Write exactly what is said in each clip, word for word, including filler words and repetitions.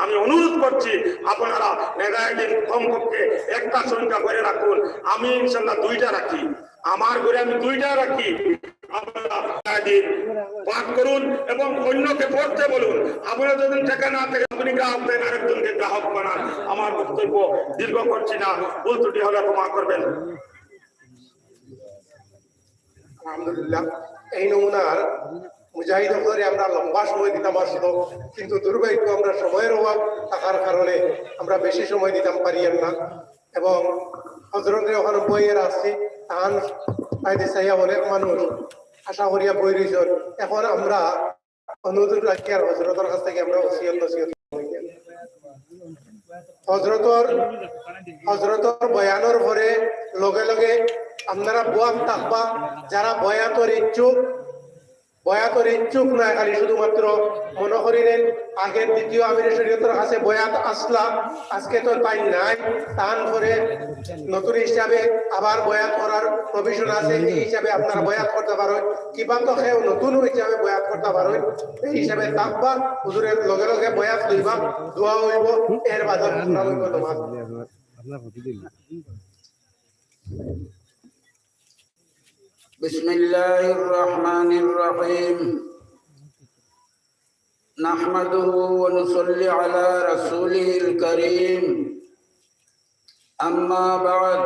আমি অনুরোধ করছি, আপনারা নেদায় দিন কমপক্ষে একটা সংখ্যা করে রাখুন। আমি ইনশাল্লাহ দুইটা রাখি, আমার ঘরে আমি দুইটা রাখি। আপনারা নেদায় দিন পাঠ করুন এবং অন্যকে পড়তে বলুন। আপনারা যদি টেকা না থাকে, আপনি গ্রাহক দেন, আরেকজনকে গ্রাহক বানান। আমার বক্তব্য দীর্ঘ করছি না, ভুল ত্রুটি হলে ক্ষমা করবেন। আলহামদুলিল্লাহ, এই নমুনার মুজাহিদ অকলরে আমরা লম্বা সময় দিতাম আসলো, কিন্তু দুর্ভাগ্য আমরা সময়র অভাব থাকার কারণে আমরা বেশি সময় দিতাম পারিয়ার না। এবং হজরতরে ওখানো বইয়া রাখছি, তান সাইডে চাইয়া অনেক মানুষ আশা করিয়া বই রইছইন। এখন আমরা অনুরোধ রাখিয়ার হজরতর কাছ থাকি আমরা ওসিয়ত নসিহত লইয়ার। হজরতর, হজরতর বয়ানর পরে লগে লগে আপনারা বয়াত থাকবা, যারা বয়াতর ইচ্ছুক, বয়াতর ইচ্ছুক নায়, খালি শুধুমাত্র মনো করিলেন আগের দ্বিতীয় আমিরে শরীয়তর কাছে বয়াত আছলা, আজকে তো তাইন নাই, তান পরে নতুন হিসাবে আবার বয়াত করার provision আছে, এই হিসাবে আপনারা বয়াত করতা পারইন। কিবা তো কেউ নতুন হিসাবে বয়াত করতা পারইন, এই হিসাবে থাকবা। হুজুরর লগে লগে বয়াত লইবা, দোয়া অইবো, এর বাদে আমরা অইবো নামাজ। بسم الله الرحمن الرحيم. نحمده ونصلي على رسوله الكريم. أما بعد،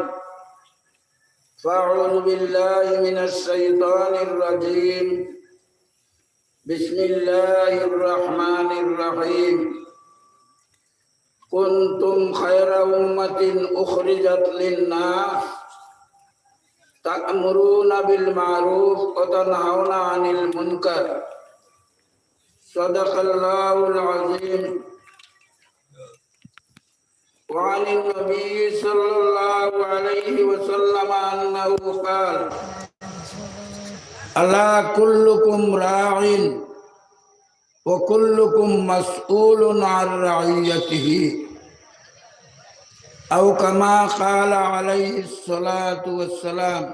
فأعوذ بالله من الشيطان الرجيم. بسم الله الرحمن الرحيم. كنتم خير أمة أخرجت للناس تأمرون بالمعروف وتنهون عن المنكر. صدق الله العظيم. وعن النبي صلى الله عليه وسلم أنه قال: ألا كلكم راع وكلكم مسؤول عن رعيته. أو كما قال عليه الصلاة والسلام.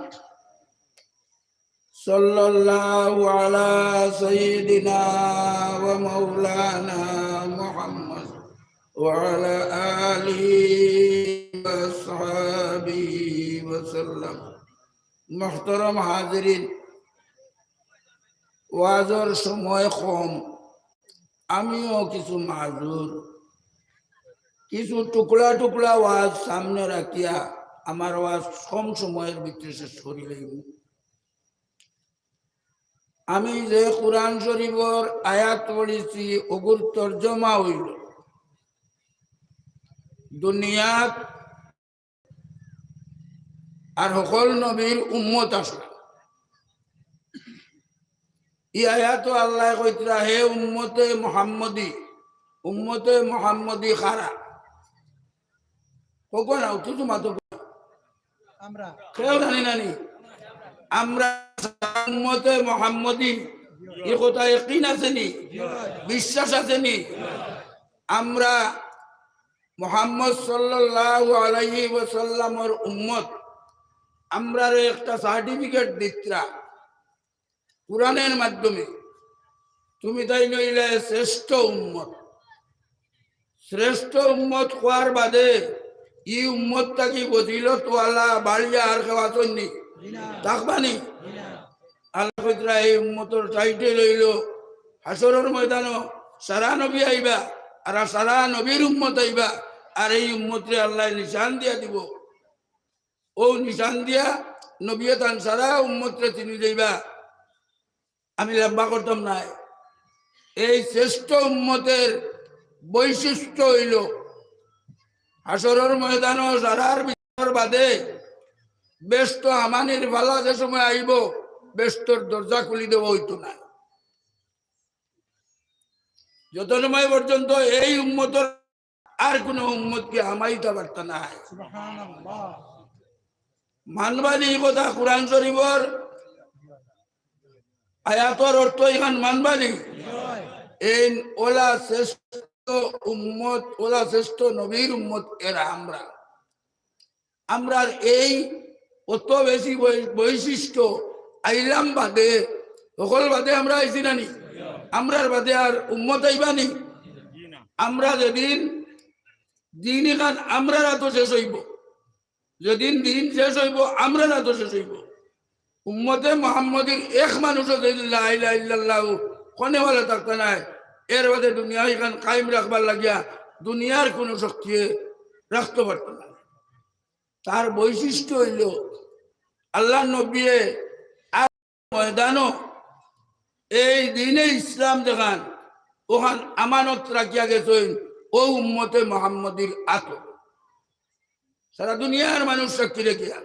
صلى الله على سيدنا ومولانا محمد وعلى آله وأصحابه وسلم. মুহতারাম হাজিরিন, ওয়াজর সময় কম, আমিও কিছু মাজুর। কিছু টুকরা টুকরা ওয়াজ সামনে রাখিয়া আমার ওয়াজ কম সময়র ভিতরে শেষ করি লইমু। আমি যে কুরআন শরীফর আয়াত পড়ছি, ওগুর তর্জমা অইলো, দুনিয়াত আর হকল নবীর উম্মত আছলা। ই আয়াতো আল্লায় কইতরা, হে উম্মতে মুহাম্মদী, উম্মতে মুহাম্মদী কারা? কউক্কা না, উঠু তো মাতো। আমরা। কেউ জানি না নি? আমরা উম্মতে মুহাম্মদী, ই কথা ইয়াকিন আছে নি? বিশ্বাস আছে নি? আমরা মুহাম্মদ সাল্লাল্লাহু আলাইহি ওয়াসাল্লামর উম্মত, আমরারে একটা certificate দিতরা কুরআনের মাধ্যমে, তুমি তাইন অইলায় শ্রেষ্ঠ উম্মত। শ্রেষ্ঠ উম্মত কওয়ার বাদে ই উম্মত থাকি ফজিলতওয়ালা বাড়িয়া আর কেউ আছইন নি? থাকবা নি? আল্লায় কইতরা, এই উম্মতর title অইলো, হাশরর ময়দানো সারা নবী আইবা, আর সারা নবীর উম্মত আইবা, আর এই উম্মতরে আল্লায় নিশান দিয়া দিবো। অউ নিশান দিয়া নবীয়ে তান সারা উম্মতরে চিনি যাইবা। আমি লম্বা করতাম নায়। এই শ্রেষ্ঠ উম্মতর বৈশিষ্ট্য অইলো, হাশরর ময়দানো সারার বিচার বাদে বেহেস্তো হামানির পালা যে সময় আইবো, বেহেস্তর দরজা খুলি দেওয়া অইতো নায়। যত সময় পর্যন্ত এই উম্মতর আর কুনু উম্মতকে হামাইতা পারতা নায়। সুবহানাল্লাহ। মানবা নি ই কথা, কুরআন শরীফর আয়াতর অর্থ ইখান মানবা নি? এইন অলা শ্রেষ্ঠ উম্মত, অলা শ্রেষ্ঠ নবীর উম্মত এরা আমরা। আমরার এই অত বেশি বৈ-, বৈশিষ্ট্য আইলাম বাদে, হকল বাদে আমরা আইছি না নি? আমরার বাদে আর উম্মত আইবা নি? আমরা যেদিন দিন ইখান আমরার আতো শেষ অইবো, যেদিন দিন শেষ অইবো, আমরার আতো শেষ অইবো। উম্মতে মুহাম্মদীর এক মানুষও যদি লা ইলাহা ইল্লাল্লাহু কওনেওয়ালা থাকতা নায়, এর বাদে দুনিয়া ইখান কায়েম রাখবার লাগিয়া দুনিয়ার কুনু শক্তিয়ে রাখতো পারতো নায়। তার বৈশিষ্ট্য অইলো আল্লার নবীয়ে আর ময়দানো এই দ্বীনে ইসলাম যেখান, অখান আমানত রাখিয়া গেছইন অউ উম্মতে মুহাম্মদীর আতো। সারা দুনিয়ার মানুষ সাক্ষী রাখিয়া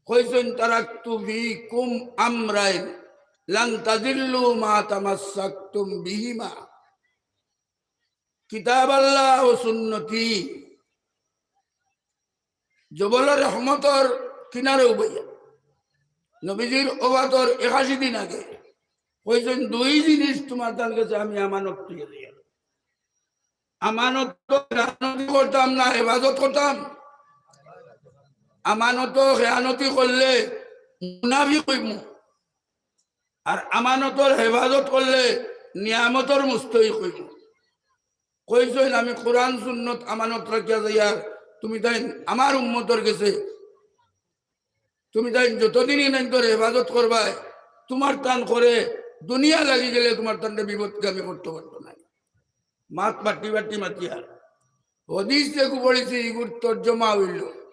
কইছইন, "তারাকতু ফীকুম আমরাইন লান তাদিল্লু মা তামাসসাকতুম বিহিমা, কিতাবাল্লাহ ওয়া সুন্নতি।" জবলর রহমতর কিনারে উবাইয়া নবীজির ওফাতর একাশি দিন আগে কইছইন, "দুই জিনিস তুমার তান গেছে আমি আমানত থইয়া যাইয়ার।" আমানত তো খেয়ানতি করতাম না, হেফাজত করতাম। আমানত তো খেয়ানতি করলে মুনাফিক অইমু, আর আমানতর হেফাজত করলে নিয়ামতর মুস্তহিক অইমু। কইছইন, "আমি কোরআন সুন্নত আমানত রাখিয়া যাইয়ার, তুমি তাইন আমার উম্মতর গেছে, তুমি তাইন যতদিন ইনাইন্তর হেফাজত করবায়, তুমার তান করে দুনিয়া লাগি গেলে তুমার তানরে বিপদগামী করতো পারতো নায়।" মাত বাটি বাটি মাতিয়ার। হাদিস যেগু পড়ছি, ইগুর তর্জমা অইলো,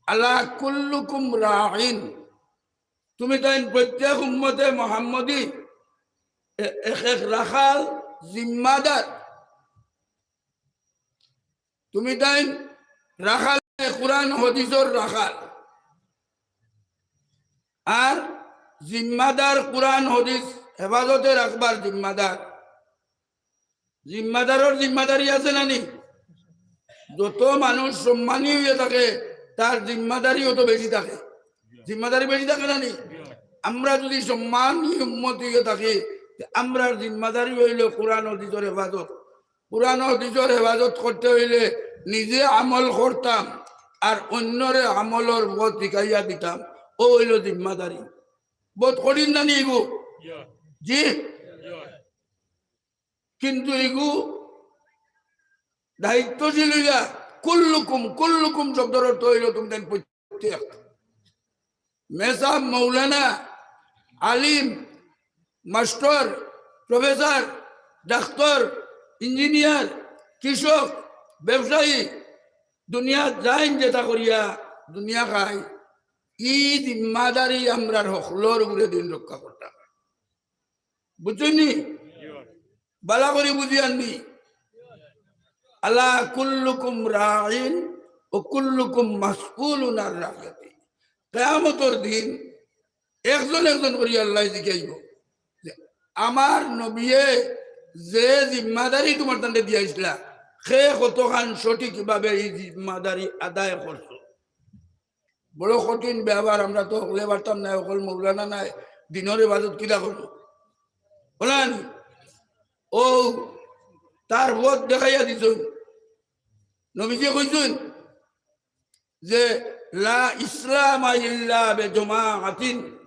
"আলা কুল্লুকুম রাইন।" তুমি তাইন প্রত্যেক উম্মতে মুহাম্মদী এ-, এক এক রাখাল, জিম্মাদার। তুমি তাইন রাখাল, কোরআন হাদিসর রাখাল। আর জিম্মাদার, কোরআন হাদিস হেফাজতে রাখবার জিম্মাদার। জিম্মাদারর জিম্মাদারি আছে না নি? যত মানুষ সম্মানী অইয়া থাকে, তার জিম্মাদারি অত বেশি থাকে। জিম্মাদারি বেশি থাকে না নি? আমরা যদি সম্মানী উম্মত অইয়া থাকি, তে আমরার জিম্মাদারি অইলো কোরআন হাদিসর হেফাজত। কোরআন হাদিসর হেফাজত করতে অইলে নিজে আমল করতাম, আর অইন্যরে আমলর পথ দেখাইয়া দিতাম। অউ অইলো জিম্মাদারি। বউত কঠিন না নি ইগু? জি। কিন্তু ইগু দায়িত্বশীল অইয়া, কুল্লুকুম, কুল্লুকুম শব্দর অর্থ অইলো তুমি তাইন প্রত্যেক। মেসাব, মৌলানা, আলিম, মাস্টর, প্রফেসর, ডাক্তর, ইঞ্জিনিয়ার, কৃষক, ব্যবসায়ী, দুনিয়াত যাইন যেতা করিয়া দুনিয়া খাই, ই জিম্মাদারি আমরার হকলর উপরে দিন রক্ষা করতাম। বুঝছইন নি? বালা করি বুঝিয়ার নি? আলা কুল্লুকুম রাইন ওয়া কুল্লুকুম মাসউলুন আন রাইয়াতি। কিয়ামতর দিন একজন একজন করি আল্লায় জিকাইবো যে, "আমার নবিয়ে যে জিম্মাদারি তুমার তানরে দিয়াইছলা, কে কতখান সঠিকভাবে ই জিম্মাদারি আদায় করছো?" বড় কঠিন ব্যাপার, আমরা তো হকলে পারতাম নায়, হকল মৌলানা নায়, দিনর ইবাদত কিলা করবো? বলেন, অউ তার পথ দেখাইয়া দিছইন। নবীজি কইছইন যে, "লা ইসলামা ইল্লা বিজামাআতিন।"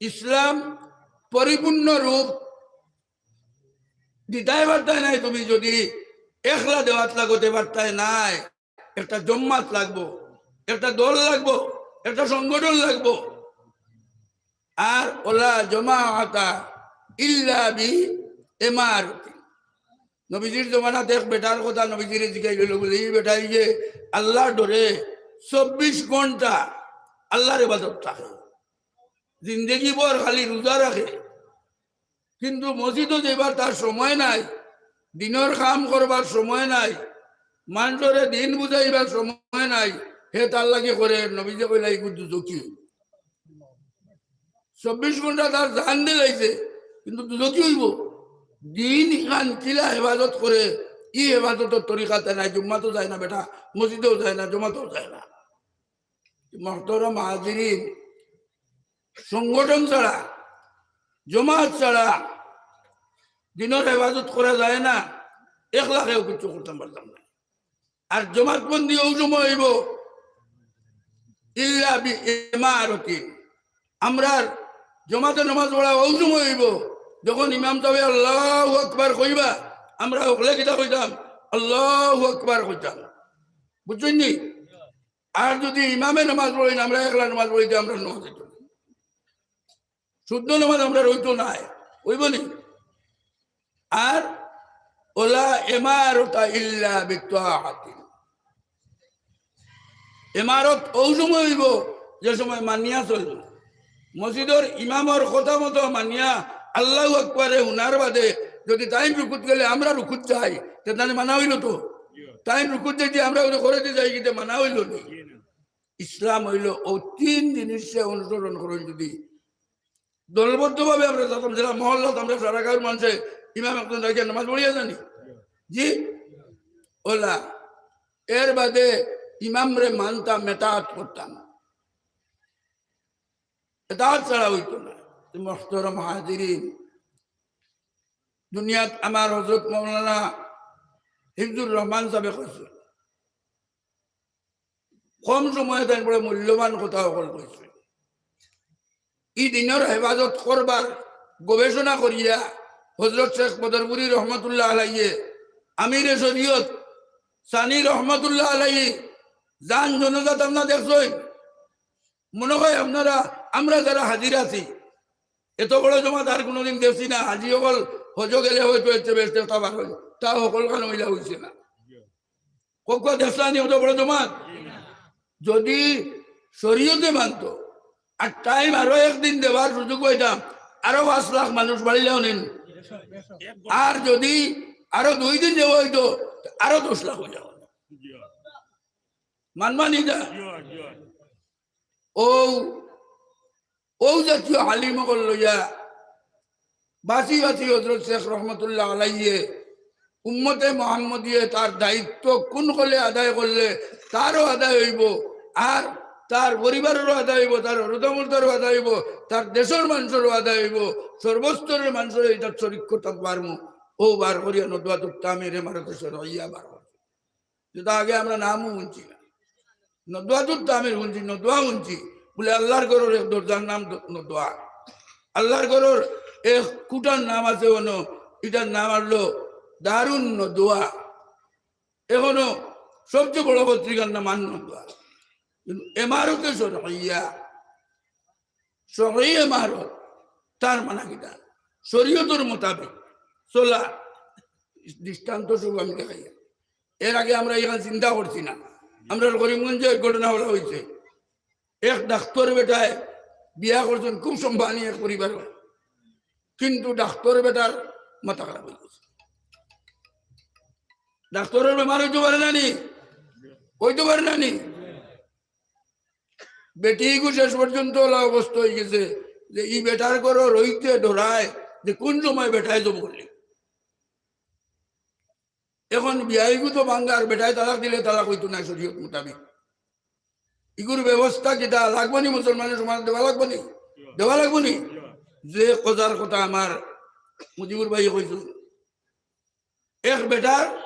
ইসলাম পরিপূর্ণ রূপ দিতায় পারতায় নায় তুমি যদি একলা দেওয়াত লাগতে পারতায় নায়। একটা জমাত লাগবো, একটা দল লাগবো, একটা সংগঠন লাগবো। আর ওয়ালা জামাআতা ইল্লা বি ইমারাতি। নবীজির জমানাত এক বেটার কথা নবীজিরে জিকাইল অইলো বুলে, ই বেটায় যে আল্লার ডরে চব্বিশ ঘন্টা আল্লার ইবাদত থাকে, জিন্দেগি ভর খালি রোজা রাখে, কিন্তু মসজিদো যাইবার তার সময় নাই, দিনর কাম করবার সময় নাই, মানষরে দিন বুঝাইবার সময় নাই, হে তার লাগি করে, নবীজি কইলা, "ইগু দুজখি অইবো।" চব্বিশ ঘন্টা তার জান দিলাইছে, কিন্তু দুজখি অইবো। দিন ইখান কিলা হেফাজত করে, ই হেফাজতর তরিকাতে নাই, জুম্মাতও যায় না বেটা, মসজিদেও যায় না, জমাতও যায় না। মহতরম হাজিরিন, সংগঠন ছাড়া, জমাত ছাড়া দিনর হেফাজত করা যায় না, একলা কেউ কিচ্ছু করতাম পারতাম না। আর জমাতবন্দি অউ সময় অইবো, ইল্লা বি ইমারাতিন। আমরার জমাতে নামাজ পড়া অউ সময় অইবো, যখন ইমাম সাবে আল্লাহু আকবার কইবা, আমরা হকলে কিতা কইতাম? আল্লাহু আকবার কইতাম। বুঝছইন নি? আর যুদি ইমামে নামাজ পড়ইন, আমরা একলা নামাজ পড়ি, তে আমরার নামাজ অইতো না। শুদ্ধ নামাজ আমরার অইতো নায়, অইবো নি? আর ওলা ইমারতা ইল্লা বিত্তাআতিন। ইমারত অউ সময় অইবো, যে সময় মানিয়া চলবো। মসজিদর ইমামর কথা মতো মানিয়া আল্লাহু আকবারে হুনার বাদে যুদি তাইন রুকুত গেলে আমরা রুকুত যাই, তে তাইন মানা অইলো তো? তাইন রুকুত যাইতে আমরা অউ যে করে দি যাই, কিতা মানা অইলো নি? ইসলাম অইলো অউ তিন জিনিসরে অনুসরণ করইন। যুদি দলবদ্ধভাবে আমরা যাইতাম, যেলা মহল্লাত আমরা সারা গাঁওর মানষে ইমাম একজন রাখিয়া নামাজ পড়িয়া যানি। জি, ওলা। এর বাদে ইমামরে মানতাম, এতাআত করতাম, এতাআত ছাড়া অইতো না। তো মোহতরম হাজিরিন, দুনিয়াত আমার হযরত মাওলানা হিফজুর রহমান সাহেবে কইছইন, কম সময়ে তাইন বড় মূল্যবান কথা অকল কইছইন। ই দিনর হেফাজত করবার গবেষণা করিয়া হযরত শেখ বদরপুরী রহমতুল্লাহ আলাইয়ে, আমিরে শরীয়ত সানি রহমতুল্লাহ আলাইয়ে জান জনাজাত আপনারা দেখছইন। মনে হয় আপনারা, আমরা যারা হাজির আছি, এত বড় জমাত আর কোনোদিন দেখছি না। হাজি অকল হজো গেলে হয়তো এর চেয়ে বেশ দেখতা বার হয়, তা হকল খান অইলা অইছে না। কক্কা দেখছইন নি অত বড় জমাত? যুদি শরীয়তে মানতো, আর টাইম আরো একদিন দেবার সুযোগ পাইতাম, আরো পাঁচ লাখ মানুষ বাড়িলাও নিন। আর যুদি আরো দুই দিন দেওয়া অইতো, আরো দশ লাখ অইলাও। মানবা নি দা? অউ, অউ জাতীয় আলিম অকল লইয়া বাঁচি বাঁচি হযরত শেখ রহমতুল্লাহ আলাইয়ে উম্মতে মোহাম্মদীয়ে তার দায়িত্ব কুন হকলে আদায় করলে তারও আদায় অইবো, আর তার পরিবারেরও আদায় অইবো, তার হরুতা-মরুতারও আদায় অইবো, তার দেশর মানষরও আদায় অইবো, সর্বস্তরের মানষরে ইটাত শরিক করতাম পারমু। অউ বার করিয়া নদওয়াতুত তামির ইমারতে শরইয়া বার করি। যেটা আগে আমরা নামও হুনছি না। নদওয়াতুত তামির হুনছি, নদওয়া হুনছি। বলে আল্লাহর ঘরর এক দরজার নাম দ-, নদওয়া। আল্লাহর ঘরর এক কুটার নাম আছে অনো, ইটার নাম হলো দারুন নদওয়া। এখনো সবচেয়ে বড় পত্রিকার নাম আন নদওয়া। কিন্তু ইমারতে শরইয়া শরই ইমারত, তার মানে কিতা? শরীয়তর মোতাবেক চলা। দৃষ্টান্ত স্বরূপ আমি দেখাইয়া, এর আগে আমরা ইখান চিন্তা করছি না। আমরার করিমগঞ্জে এক ঘটনা অলা অইছে। এক ডাক্তর বেটায় বিয়া করছইন, খুব সম্মানী এক পরিবার, কিন্তু ডাক্তর বেটার মাথা খারাপ অই গেছে। ডাক্তরর বেমার অইতো পারে না নি? অইতো পারে না নি? বেটি ইগু শেষ পর্যন্ত অলা অবস্থা অই গেছে যে ই বেটার ঘরো রইতে ডরায় যে কুন সময় বেটায় জব করলে। এখন বিয়া ইগু তো ভাঙ্গার, বেটায় তালাক দিলে তালাক অইতো না শরীয়ত মোতাবেক। ইগুর ব্যবস্থা কিতা লাগবো নি? মুসলমানের সমাজ দেওয়া লাগবো নি? দেওয়া লাগবো নি? যে কথার কথা আমার মুজিবুর ভাই কইছইন, এক বেটার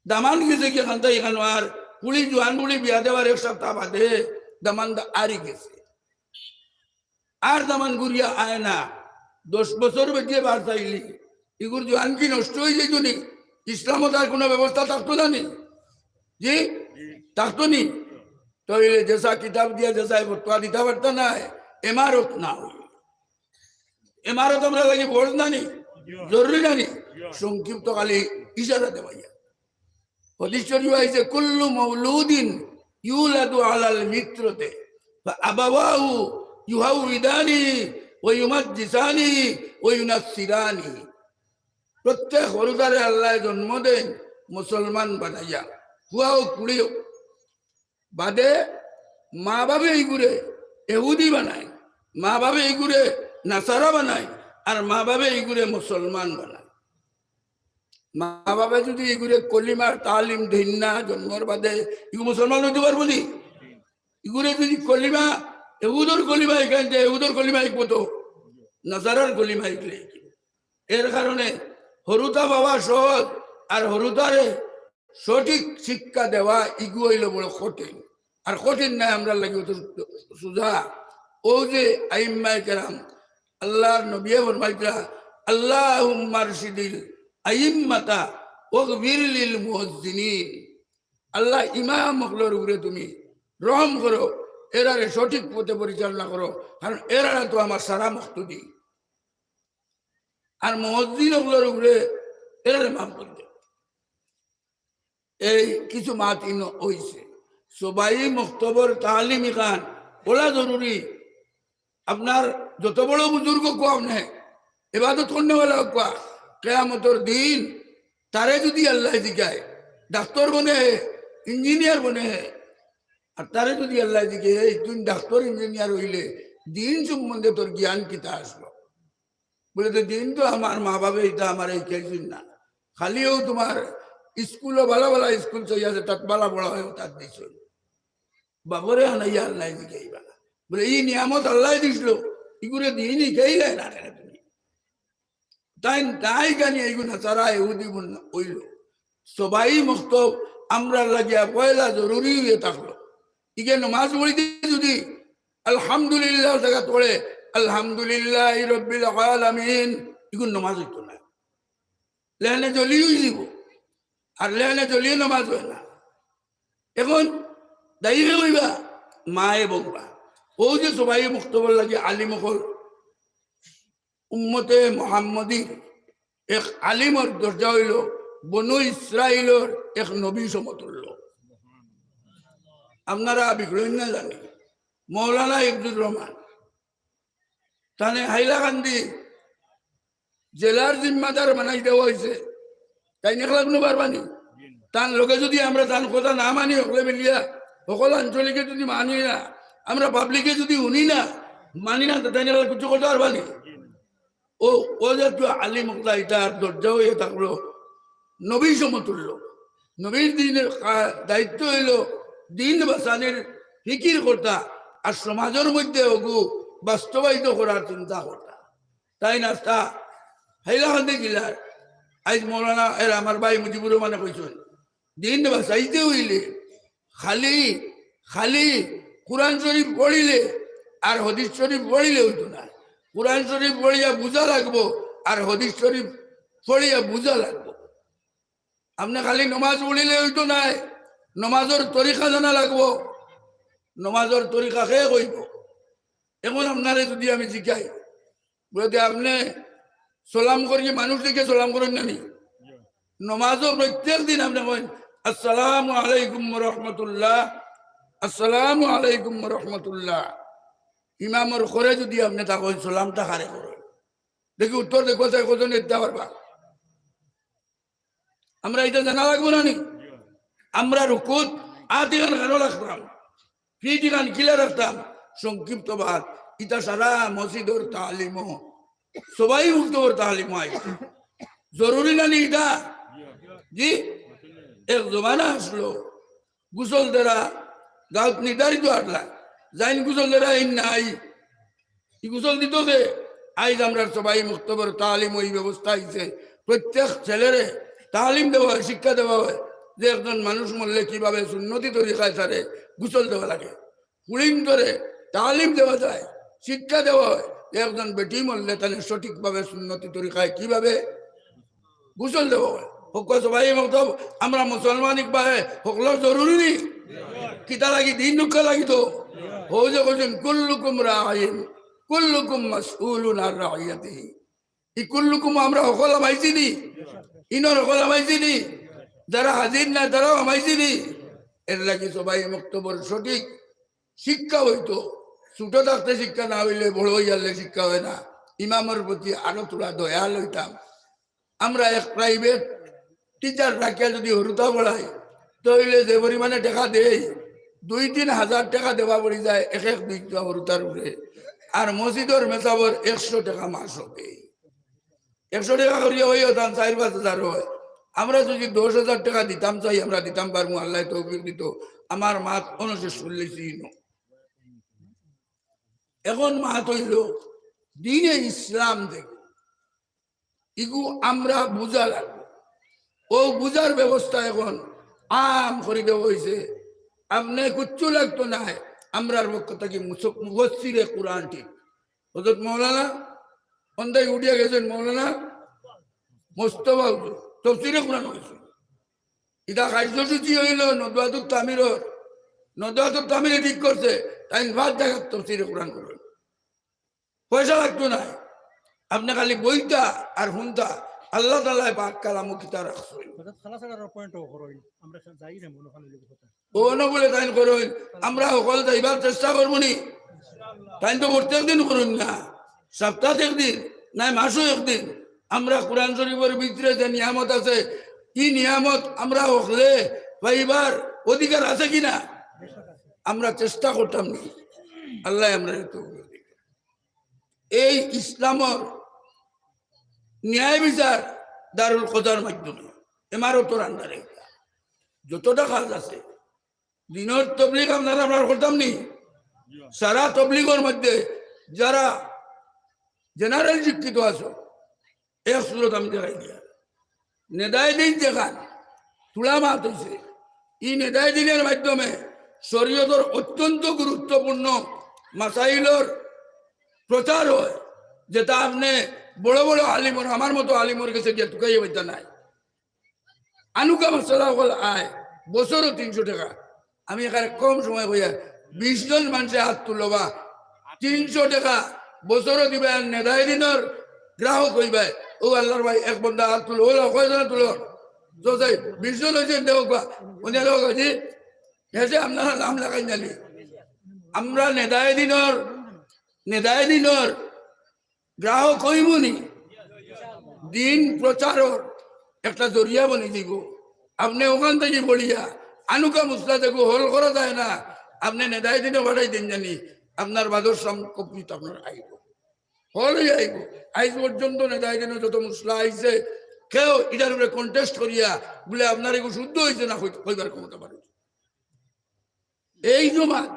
দামান গেছে কি খান্তা ইখানো, আর পুড়ি জোয়ান পুড়ি বিয়া দেওয়ার এক সপ্তাহ বাদে দামান দা আরি গেছে। আর দামান ঘুরিয়া আয় না। দশ বছর বেটিয়ে বার চাইলি, ইগুর জোয়ান কি নষ্ট অই যাইতো নি? ইসলামো তার কোনো ব্যবস্থা থাকতো না নি? জি, থাকতো নি? তাইলে যেসা কিতাব দিয়া যেসা ফতোয়া দিতা পারতা না, ইমারত না অইলে। ইমারত আমরা লাগি ফরজ না নি? জরুরি না নি? সংক্ষিপ্ত খালি ইশারা দেওয়াইয়া। হাদিস শরীফ আইছে, "কুল্লু মাউলুদিন ইউলাদু আলাল ফিতরাতি, ফা আবাওয়াহু ইউহাউইদানিহি ওয়া ইউমাজ্জিসানিহি ওয়া ইউনাসসিরানিহি।" প্রত্যেক হরুতারে আল্লায় জন্ম দেইন মুসলমান বানাইয়া, পুয়া অউক পুড়ি অউক। বাদে মা-বাফে ইগুরে এহুদি বানাইন, মা-বাফে ইগুরে নাসারা বানাইন, আর মা-বাফে ইগুরে মুসলমান বানাইন। মা-বাফে যুদি ইগুরে কলিমার তালিম দেইন না জন্মর বাদে, ইগু মুসলমান অইতো পারবো নি? ইগুরে যুদি কলিমা, এহুদর কলিমা ইখান যে এহুদর কলিমা ইকবো তো, নাসারার কলিমা ইকলে ইকবো। এর কারণে হরুতা পাওয়া সহজ, আর হরুতারে সঠিক শিক্ষা দেওয়া ইগু অইলো বড় কঠিন। আর কঠিন নায় আমরার লাগি, অত সুজা। অউ যে আইম্মায়ে কেরাম, আল্লাহর নবিয়ে ফরমাইতরা, আল্লাহুম্মা আরশিদিল আইম্মাতা ওয়াগফির লিল মুয়াজ্জিনিন। আল্লাহ, ইমাম অকলর উপরে তুমি রহম করো, এরারে সঠিক পথে পরিচালনা করো, কারণ এরারে তো আমার সারা মুক্তদি। আর মুয়াজ্জিন অকলর উপরে এরারে মাফ করে দেও। এই কিছু মাত ইনো অইছে। সবাই মক্তবর তালিম ইখান বড় জরুরি। আপনার যত বড় বুজুর্গ অউক না কেনে, ইবাদত করনেওয়ালা অউক, কিয়ামতর দিন তারে যুদি আল্লায় জিকায়, ডাক্তার বনে হে, ইঞ্জিনিয়ার বনে হে, আর তারে যুদি আল্লায় জিকায়, "এই তুই ডাক্তার ইঞ্জিনিয়ার অইলে দিন সম্বন্ধে তোর জ্ঞান কিতা আসলো?" বলে, "তো দিন তো আমার মা বাপে ইতা আমারে হিকাইছইন না, খালি অউ তুমার স্কুলো ভালা ভালা স্কুল চাই আছে, তাত ভালা পড়া অয়, তাত দিছইন।" বাপরে আনাইয়া আল্লায় জিকাইবা। বলে, "ই নিয়ামত আল্লায় দিছলো, ইগুরে দিন হিকাইলায় না কেনে তুমি?" তাইন তাই জানি এইগুলা তারা ইহুদি বন-, অইলো। সবাই মক্তব আমরার লাগিয়া পয়লা জরুরি অইয়া থাকলো। ইগে নমাজ পড়িতে যুদি আলহামদুলিল্লাহ জাগাত পড়ে, আলহামদুলিল্লাহি রাব্বিল আলামিন, ইগুন নমাজ অইতো না। লেহেনে জলি অইযিবো, আর লেহেনে জলিয়ে নমাজ অয় না। এখন দায়ী কে কইবা? মায়ে বকবা। অউ যে সবাই মক্তবর লাগি আলিম অকল, উম্মতে মোহাম্মদীর এক আলিমর দরজা অইলো বনু ইসরাইলর এক নবী সমতুল্য। আপনারা বিগড়ইন না জানি, মৌলানা হিফজুর রহমান, তানে হাইলাকান্দি জেলার জিম্মাদার বানাই দেওয়া অইছে। তাইন একলা কুনু পারবা নি? তান লগে যুদি আমরা তান কথা না মানি, হকলে মিলিয়া, হকল আঞ্চলিকে যুদি মানি না, আমরা পাবলিকে যুদি হুনি না, মানি না, তে তাইন একলা কিচ্ছু করতা পারবা নি? অউ, অউ যে তো আলিম অকলতা ইতার দরজা অইয়া থাকলো নবী সমতুল্য। নবীর দিনের কা-, দায়িত্ব অইলো দিন বাঁচানির ফিকির করতা, আর সমাজর মধ্যে অগু বাস্তবায়িত করার চিন্তা করতা। তাইন আস্তা হাইলাকান্দি জেলার, আইজ মৌলানা এর আমার ভাই মুজিবুর রহমানে কইছইন, দিন বাঁচাইতে অইলে খালি, খালি কোরআন শরীফ পড়িলে আর হাদিস শরীফ পড়িলে অইতো না। কোরআন শরীফ পড়িয়া বুঝা লাগবো, আর হাদিস শরীফ পড়িয়া বুঝা লাগবো। আপনে খালি নমাজ পড়িলে অইতো নায়, নমাজর তরিকা জানা লাগবো। নমাজর তরিকা কে কইবো? এখন আপনারে যুদি আমি জিকাই, বলে যে আপনে সালাম করি, মানুষ দেখে সালাম করইন না নি? নমাজও প্রত্যেক দিন আপনে কইন, "আসসালামু আলাইকুম ওয়া রাহমাতুল্লাহ, আসসালামু আলাইকুম ওয়া রাহমাতুল্লাহ।" ইমামর ঘরে যুদি আপনে তা কইন, সালামটা কারে করইন? দেখি উত্তর দেখো, চাই কজন দিতা পারবা? আমরা ইটা জানা লাগবো না নি? আমরা রুকুত আত ইখান কানো রাখতাম, পিঠ ইখান কিলা রাখতাম, সংক্ষিপ্ত বাত, ইটা সারা মসজিদর তালিমও, সবাই উল্টোর তালিমও আইছে। জরুরি না নি ইটা? জি, এক জমানা আসলো, গোসল দেরা গাউত নির্ধারিত আটলা, যাইন গোসল দেরা ইন নাই। ই গোসল দিত কে? আইজ আমরার সবাই মক্তবর তালিম অউ ব্যবস্থা অইছে। প্রত্যেক ছেলেরে তালিম দেওয়া অয়, শিক্ষা দেওয়া অয় যে একজন মানুষ মরলে কিভাবে সুন্নতি তরিকায় তারে গোসল দেওয়া লাগে। ফুড়িন্তরে তালিম দেওয়া যায়, শিক্ষা দেওয়া অয় যে একজন বেটি মরলে তারে সঠিকভাবে সুন্নতি তরিকায় কিভাবে গোসল দেওয়া অয়। হক্কল সবাই মক্তব, আমরা মুসলমান ইকবালে হকলর জরুরি নি? কিতা লাগি? দিন রক্ষা লাগি তো। হউ যে কইছইন, "কুল্লুকুম রাইন, কুল্লুকুম মাসউলুন আন রাইয়াতিহি।" ই কুল্লুকুম আমরা হকল হামাইছি নি? ইনর হকল হামাইছি নি? যারা হাজির না, তারাও হামাইছি নি? এর লাগি সবাই মক্তবর সঠিক শিক্ষা অইতো। ছোট থাকতে শিক্ষা না অইলে বড় অইয়ারলে শিক্ষা অয় না। ইমামর প্রতি আরো থুড়া দয়াল অইতাম। আমরা এক private teacher রাখিয়া যুদি হুরুতা পড়াই, তাইলে যে পরিমাণে টেকা দেই, দুই তিন হাজার টেকা দেওয়া পড়ি যায় এক এক দুইটা হুরুতার উপরে। আর মসজিদর মেসাবর একশো টেকা মাসো দেই। একশো টেকা করিয়া অইও তান চাইর পাঁচ হাজার অয়। আমরা যুদি দশ হাজার টেকা দিতাম চাই, আমরা দিতাম পারমু, আল্লায় তৌফিক দিতো। আমার মাত অনশেষ করলেছি ইনো। এখন মাত অইলো দিনে ইসলাম দেখো, ইগু আমরা বুঝা লাগবো। অউ বুঝার ব্যবস্থা এখন আম করি দেওয়া অইছে। আপনে কুচ্ছু লাগতো নায়, আমরার পক্ষ থাকি মুস-, মুফাসসিরে কুরআন ঠিক। হযরত মাওলানা অন্দাই উঠিয়া গেছইন মৌলানা মোস্তফা হুজুর, তফসিরে কোরআন কইছইন। ইটা কার্যসূচি অইলো নদওয়াতুত তামিরর, নদওয়াতুত তামিরে ঠিক করছে, তাইন পাঁচ জাগাত তফসিরে কোরআন করইন। পয়সা লাগতো নায়, আপনে খালি বইতা আর হুনতা। আল্লাহ তাআলায় পাক কালামো কিতা রাখছইন। অর্থাৎ খালাস করার পয়েন্টও করইন, আমরা যাই না মনে হয় কথা। অনো বুলে তাইন করইন, আমরা হকল যাইবার চেষ্টা করমুনি। তাইন তো প্রত্যেক দিন করইন না, সপ্তাহ একদিন, নায় মাসও একদিন। আমরা কোরআন শরীফর ভিতরে যে নিয়ামত আছে, ই নিয়ামত আমরা হকলে পাইবার অধিকার আছে কিনা? আমরা চেষ্টা করতাম নি, আল্লায় আমরারে তৌফিক দিক। এই ইসলামর ন্যায় বিচার দারুল কজার মাধ্যমে, ইমারতর আন্ডারে যতটা কাজ আছে, দিনর তবলিগ আপনারা আমরা করতাম নি। সারা তবলিগর মধ্যে যারা জেনারেল শিক্ষিত আছো, এক সুরত আমি দেখাই দিয়া, নেদায় দিন যেখান তুলা মাত হইছে, ই নেদায় দিনের মাধ্যমে শরীয়তর অত্যন্ত গুরুত্বপূর্ণ মাসাইলর প্রচার হয়, যেটা আপনে বড় বড় আলিমর, আমার মতো আলিমর গেছে গিয়া তুকাইয়া পাইতা নায়। আনুকা মাসালা অকল আয়, বছরও তিনশো টেকা। আমি এখানে কম সময় কইয়া, বিশ জন মানষে হাত তুলবা, তিনশো টেকা বছরও দিবা, আর নেদায় দিনর গ্রাহক অইবা। ও আল্লাহর ভাই, এক বন্দা হাত তুলো, ও কয়জনে তুলো? তো যাই, বিশ জন অইছে, দেখো বা, উনি দেখো জি, হেসে আপনারা নাম লাগাই জানি। আমরা নেদায় দিনর, নেদায় দিনর গ্রাহক অইমুনি, দিন প্রচারর একটা জরিয়া বনি যাইব। আপনে ওখান থাকি বলিয়া আনুকা মুসলা দেখো হল করা যায় না, আপনে নেদায় দিনো পাঠাই দিন জানি, আপনার বাদর সাম কপিত আপনার আইব, হল অইয়া আইব। আইজ পর্যন্ত নেদায় দিনো যত মুসলা আইছে, কেউ ইটার উপরে কন্টেস্ট করিয়া বুলে আপনার এগু শুদ্ধ অইছে না, কই-, কইবার ক্ষমতা পারে। এই জমাত,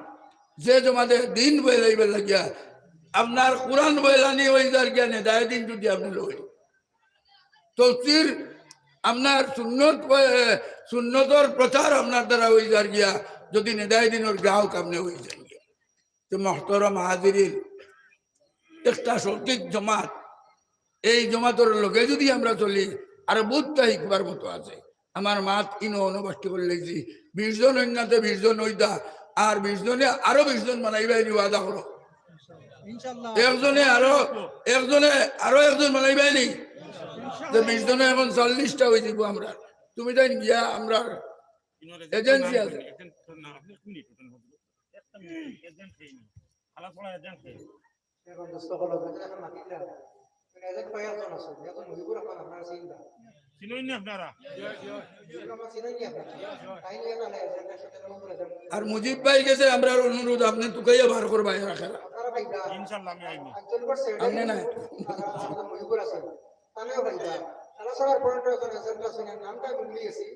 যে জমাতে দিন বইলাইবার লাগিয়া, আপনার কোরআন বইলানি অই যার গিয়া নেদায় দিন যদি আপনে লই, তফসির আপনার সুন্নত, এ, সুন্নতর প্রচার আপনার দ্বারা অই যার গিয়া, যদি নেদায় দিনর গ্রাহক আপনে অই যার গিয়া। তো মহতরম হাজিরিন, একটা সঠিক জমাত, এই জমাতর লগে যদি আমরা চলি, আরো বহুতটা শিখবার মতো আছে। আমার মাত ইনো অনবাষ্টি করে লেগেছি, বিশ জন অইন্যাতে বিশ জন অইতা, আর বিশ জনে আরো বিশ জন বানাইবায় নি, ওয়াদা করো। ইনশাআল্লাহ। একজনে আরো, একজনে আরো একজন বানাইবায় নি। তো বিশ জনে এখন চল্লিশটা অই যাইব আমরা। তুমি তাই গিয়া আমরা এজেন্সি আছে। এজেন্ট না, আপনি এক মিনিট, ওটা না। একটা মিনিট, এজেন্ট খেয়ে নিন। খালাস করা এজেন্ট খেয়ে নিন। এখন দোস্ত হলো, দুজন এখন মাতিলা। মানে এজেন্ট কয়েকজন আছে, এখন মুজিবুর রহমান আপনারা চিনবা। চিনইন নি আপনারা? মুজিবুর রহমান চিনইন নি আপনারা? তাই নিয়ে তাহলে এজেন্টের সাথে রং করে দেন। আর মুজিব ভাইর গেছে আমরার অনুরোধ, আপনে তুকাইয়া বার করবা এরা খেলা। আপনারা ভাইবা। ইনশাআল্লাহ আমি আইবো। একজন করছে, আপনে নাই। আর আমাদের মুজিবুর আছে। তাহলেও ভাইবা। তারা সবার পয়েন্ট এখন এজেন্ট আছে, নামটা ভুলে গেছি।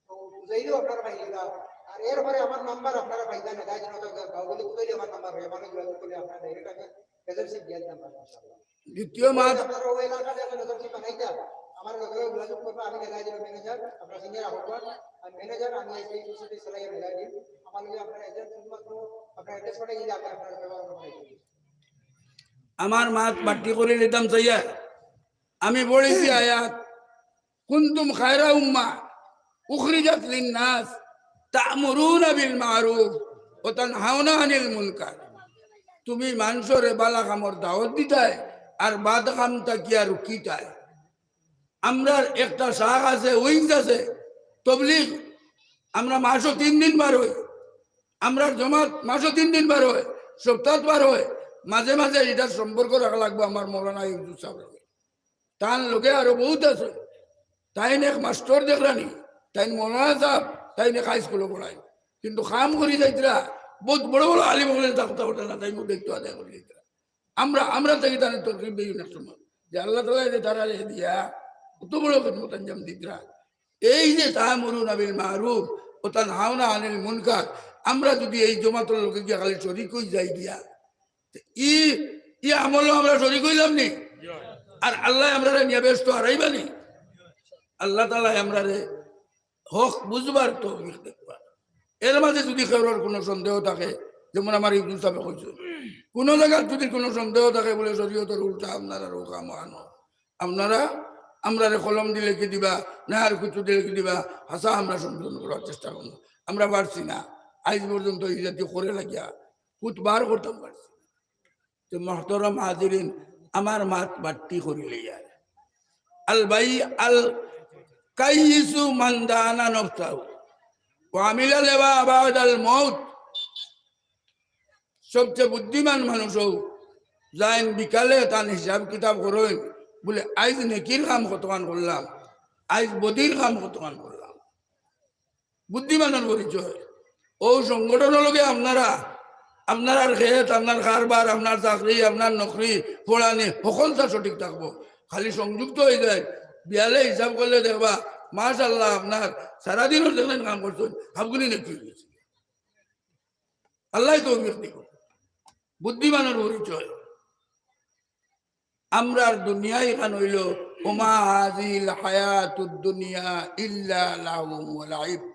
তো বুঝাইলেও আপনারা পাইলেন না। আর এরপরে আমার নাম্বার আপনারা পাইবেন না, যাই জন্য তো বাহুবলী বুঝাইলে আমার নাম্বার হয়, মানে যোগাযোগ করলে আপনারা ডাইরেক্ট আমি এজেন্সি দিয়ে দিতাম পারবো, ইনশাআল্লাহ। দ্বিতীয় মাস আপনারা ওই এলাকাতে এখন এজেন্সি বানাইতে আমার লগে যোগাযোগ করবো, আমি মেলা দিব ম্যানেজার, আপনারা সিনিয়র আহ্বান, আর ম্যানেজার আমি আজকে ইউনিভার্সিটি সেলাই মেলা দিন, আমার লগে আপনারা এজেন্ট শুধুমাত্র আপনার অ্যাড্রেস পাঠিয়ে দিলে আমি আপনার ব্যবহার করে দিই। আমার মাত বাট্টি করে নিতাম চাইয়া, আমি পড়েছি আয়াত, কুনতুম খায়রা উম্মাহ উখরিজাত লিন্নাস তা'মুরুনা বিল মা'রুফ ওয়া তানহাউনা আনিল মুনকার। তুমি মানষরে বালা কামর দাওয়াত দিতায় আর বাদ কাম থাকিয়া রুকিতায়। আমরার একটা শাখ আছে, উইংস আছে, তবলিগ। আমরা মাসো তিন দিন বার অই, আমরার জমাত মাসো তিন দিন বার অয়, সপ্তাহত বার অয়। মাঝে মাঝে ইটার সম্পর্ক রাখা লাগবো আমার মৌলানা ইউসুফ সাহেব লগে। তান লগে আরো বহুত আছে। তাইন এক মাস্টর দেখরানি, তাইন মৌলানা সাহেব, তাইন এক হাই স্কুলো পড়ায়। কিন্তু কাম করি যাইতরা, বহুত বড় বড় আলিম অকলে থাকতা পারতা না, তাইন দায়িত্ব আদায় করি যাইতরা। আমরা, আমরা থাকি তানে তকলিফ দেই অনেক সময়। যে আল্লাহ তাআলায় যে তারারে দিয়া, অত বড় খেদমত আঞ্জাম দিতরা। এই যে তা'মুরুনা বিল মা'রুফ ওয়া তানহাউনা আনিল মুনকার, আমরা যদি এই জমাতর লগে গিয়া খালি শরিক অই যাই গিয়া, তে ই, ই আমলো আমরা শরিক অইলাম নি? আর আল্লায় আমরারে নিয়া বেহেস্তো হারাইবা নি? আল্লাহ তাআলায় আমরারে হক বুঝবার তৌফিক দেখবা। এর মাঝে যদি কেউর কোনো সন্দেহ থাকে, যেমন আমার ইবনে সাবে কইছে, কোনো জাগাত যদি কোনো সন্দেহ থাকে বুলে শরীয়তর উল্টা আপনারার অউ কাম অখানো, আপনারা আমরারে কলম দি লেখি দিবা, না আর কিছু দি লেখি দিবা, হাছা আমরা সংশোধন করার চেষ্টা করমু। আমরা পারছি না, আইজ পর্যন্ত ই জাতি করে লাগিয়া কুত বার করতাম পারছি না। তে মোহতরম হাজিরিন, আমার মাত বাট্টি করিলে ইয়ার। আল বাই-, আল কাইয়িসু মান দানা নাফসাহু ওয়া আমিলা লিমা বাদাল মাউত। সবচেয়ে বুদ্ধিমান মানুষ অউ, যাইন বিকালে তান হিসাব কিতাব করইন, বুলে, "আইজ নেকির কাম কতখান করলাম, আইজ বদির কাম কতখান করলাম।" বুদ্ধিমানর পরিচয়। অউ সংগঠনর লগে আপনারা, আপনারার খেত, আপনার কারবার, আপনার চাকরি, আপনার নকরি, পড়ানি, হকলতা সঠিক থাকবো। খালি সংযুক্ত অইযায়, বিয়ালে হিসাব করলে দেখবা, মাশাআল্লাহ, আপনার সারাদিনর যেখান কাম করছইন, হাফগুনি নেকি অইগেছে। আল্লায় তৌফিক দিবা। বুদ্ধিমানর পরিচয়। আমরার দুনিয়া ইখান অইলো, "ওমা হাযিহিল হায়াতুদ দুনিয়া ইল্লা লাহবুন ওয়া লাইব।"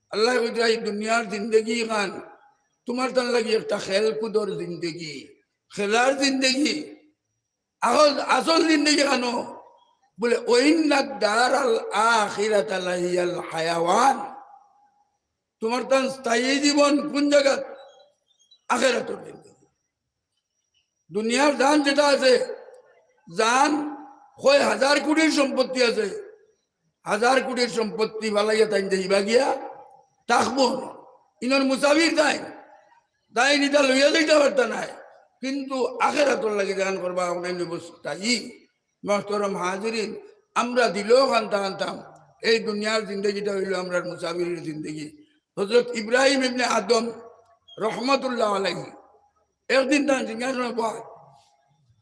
আল্লায় কইতরা, "ই দুনিয়ার জিন্দেগি ইখান তুমার তান লাগি একটা খেলকুদর জিন্দেগি, খেলার জিন্দেগি। আসল, আসল জিন্দেগি কানো?" বুলে, "ওয়া ইন্নাদ দারাল আখিরাতা লাহিয়াল হায়াওয়ান।" তুমার তান স্থায়ী জীবন কুন জাগাত? আখেরাতর জিন্দেগি। দুনিয়ার জান যেটা আছে, জান কয় হাজার কোটির সম্পত্তি আছে, হাজার কোটির সম্পত্তি ফালাইয়া তাইন যাইবা গিয়া, থাকবো না। ইনোর মুসাফির তাইন, তাইন ইটা লইয়া যাইতা পারতা নায়, কিন্তু আখেরাতর লাগি জান করবা, অখান অইবো স্থায়ী। মোহতরম হাজিরিন, আমরা দিলেও কানতাম কানতাম, এই দুনিয়ার জিন্দেগিটা অইলো আমরার মুসাফিরের জিন্দেগি। হযরত ইব্রাহিম ইবনে আদহাম রহমতুল্লাহ আলাইহি একদিন তান সিংহাসনো বওয়া,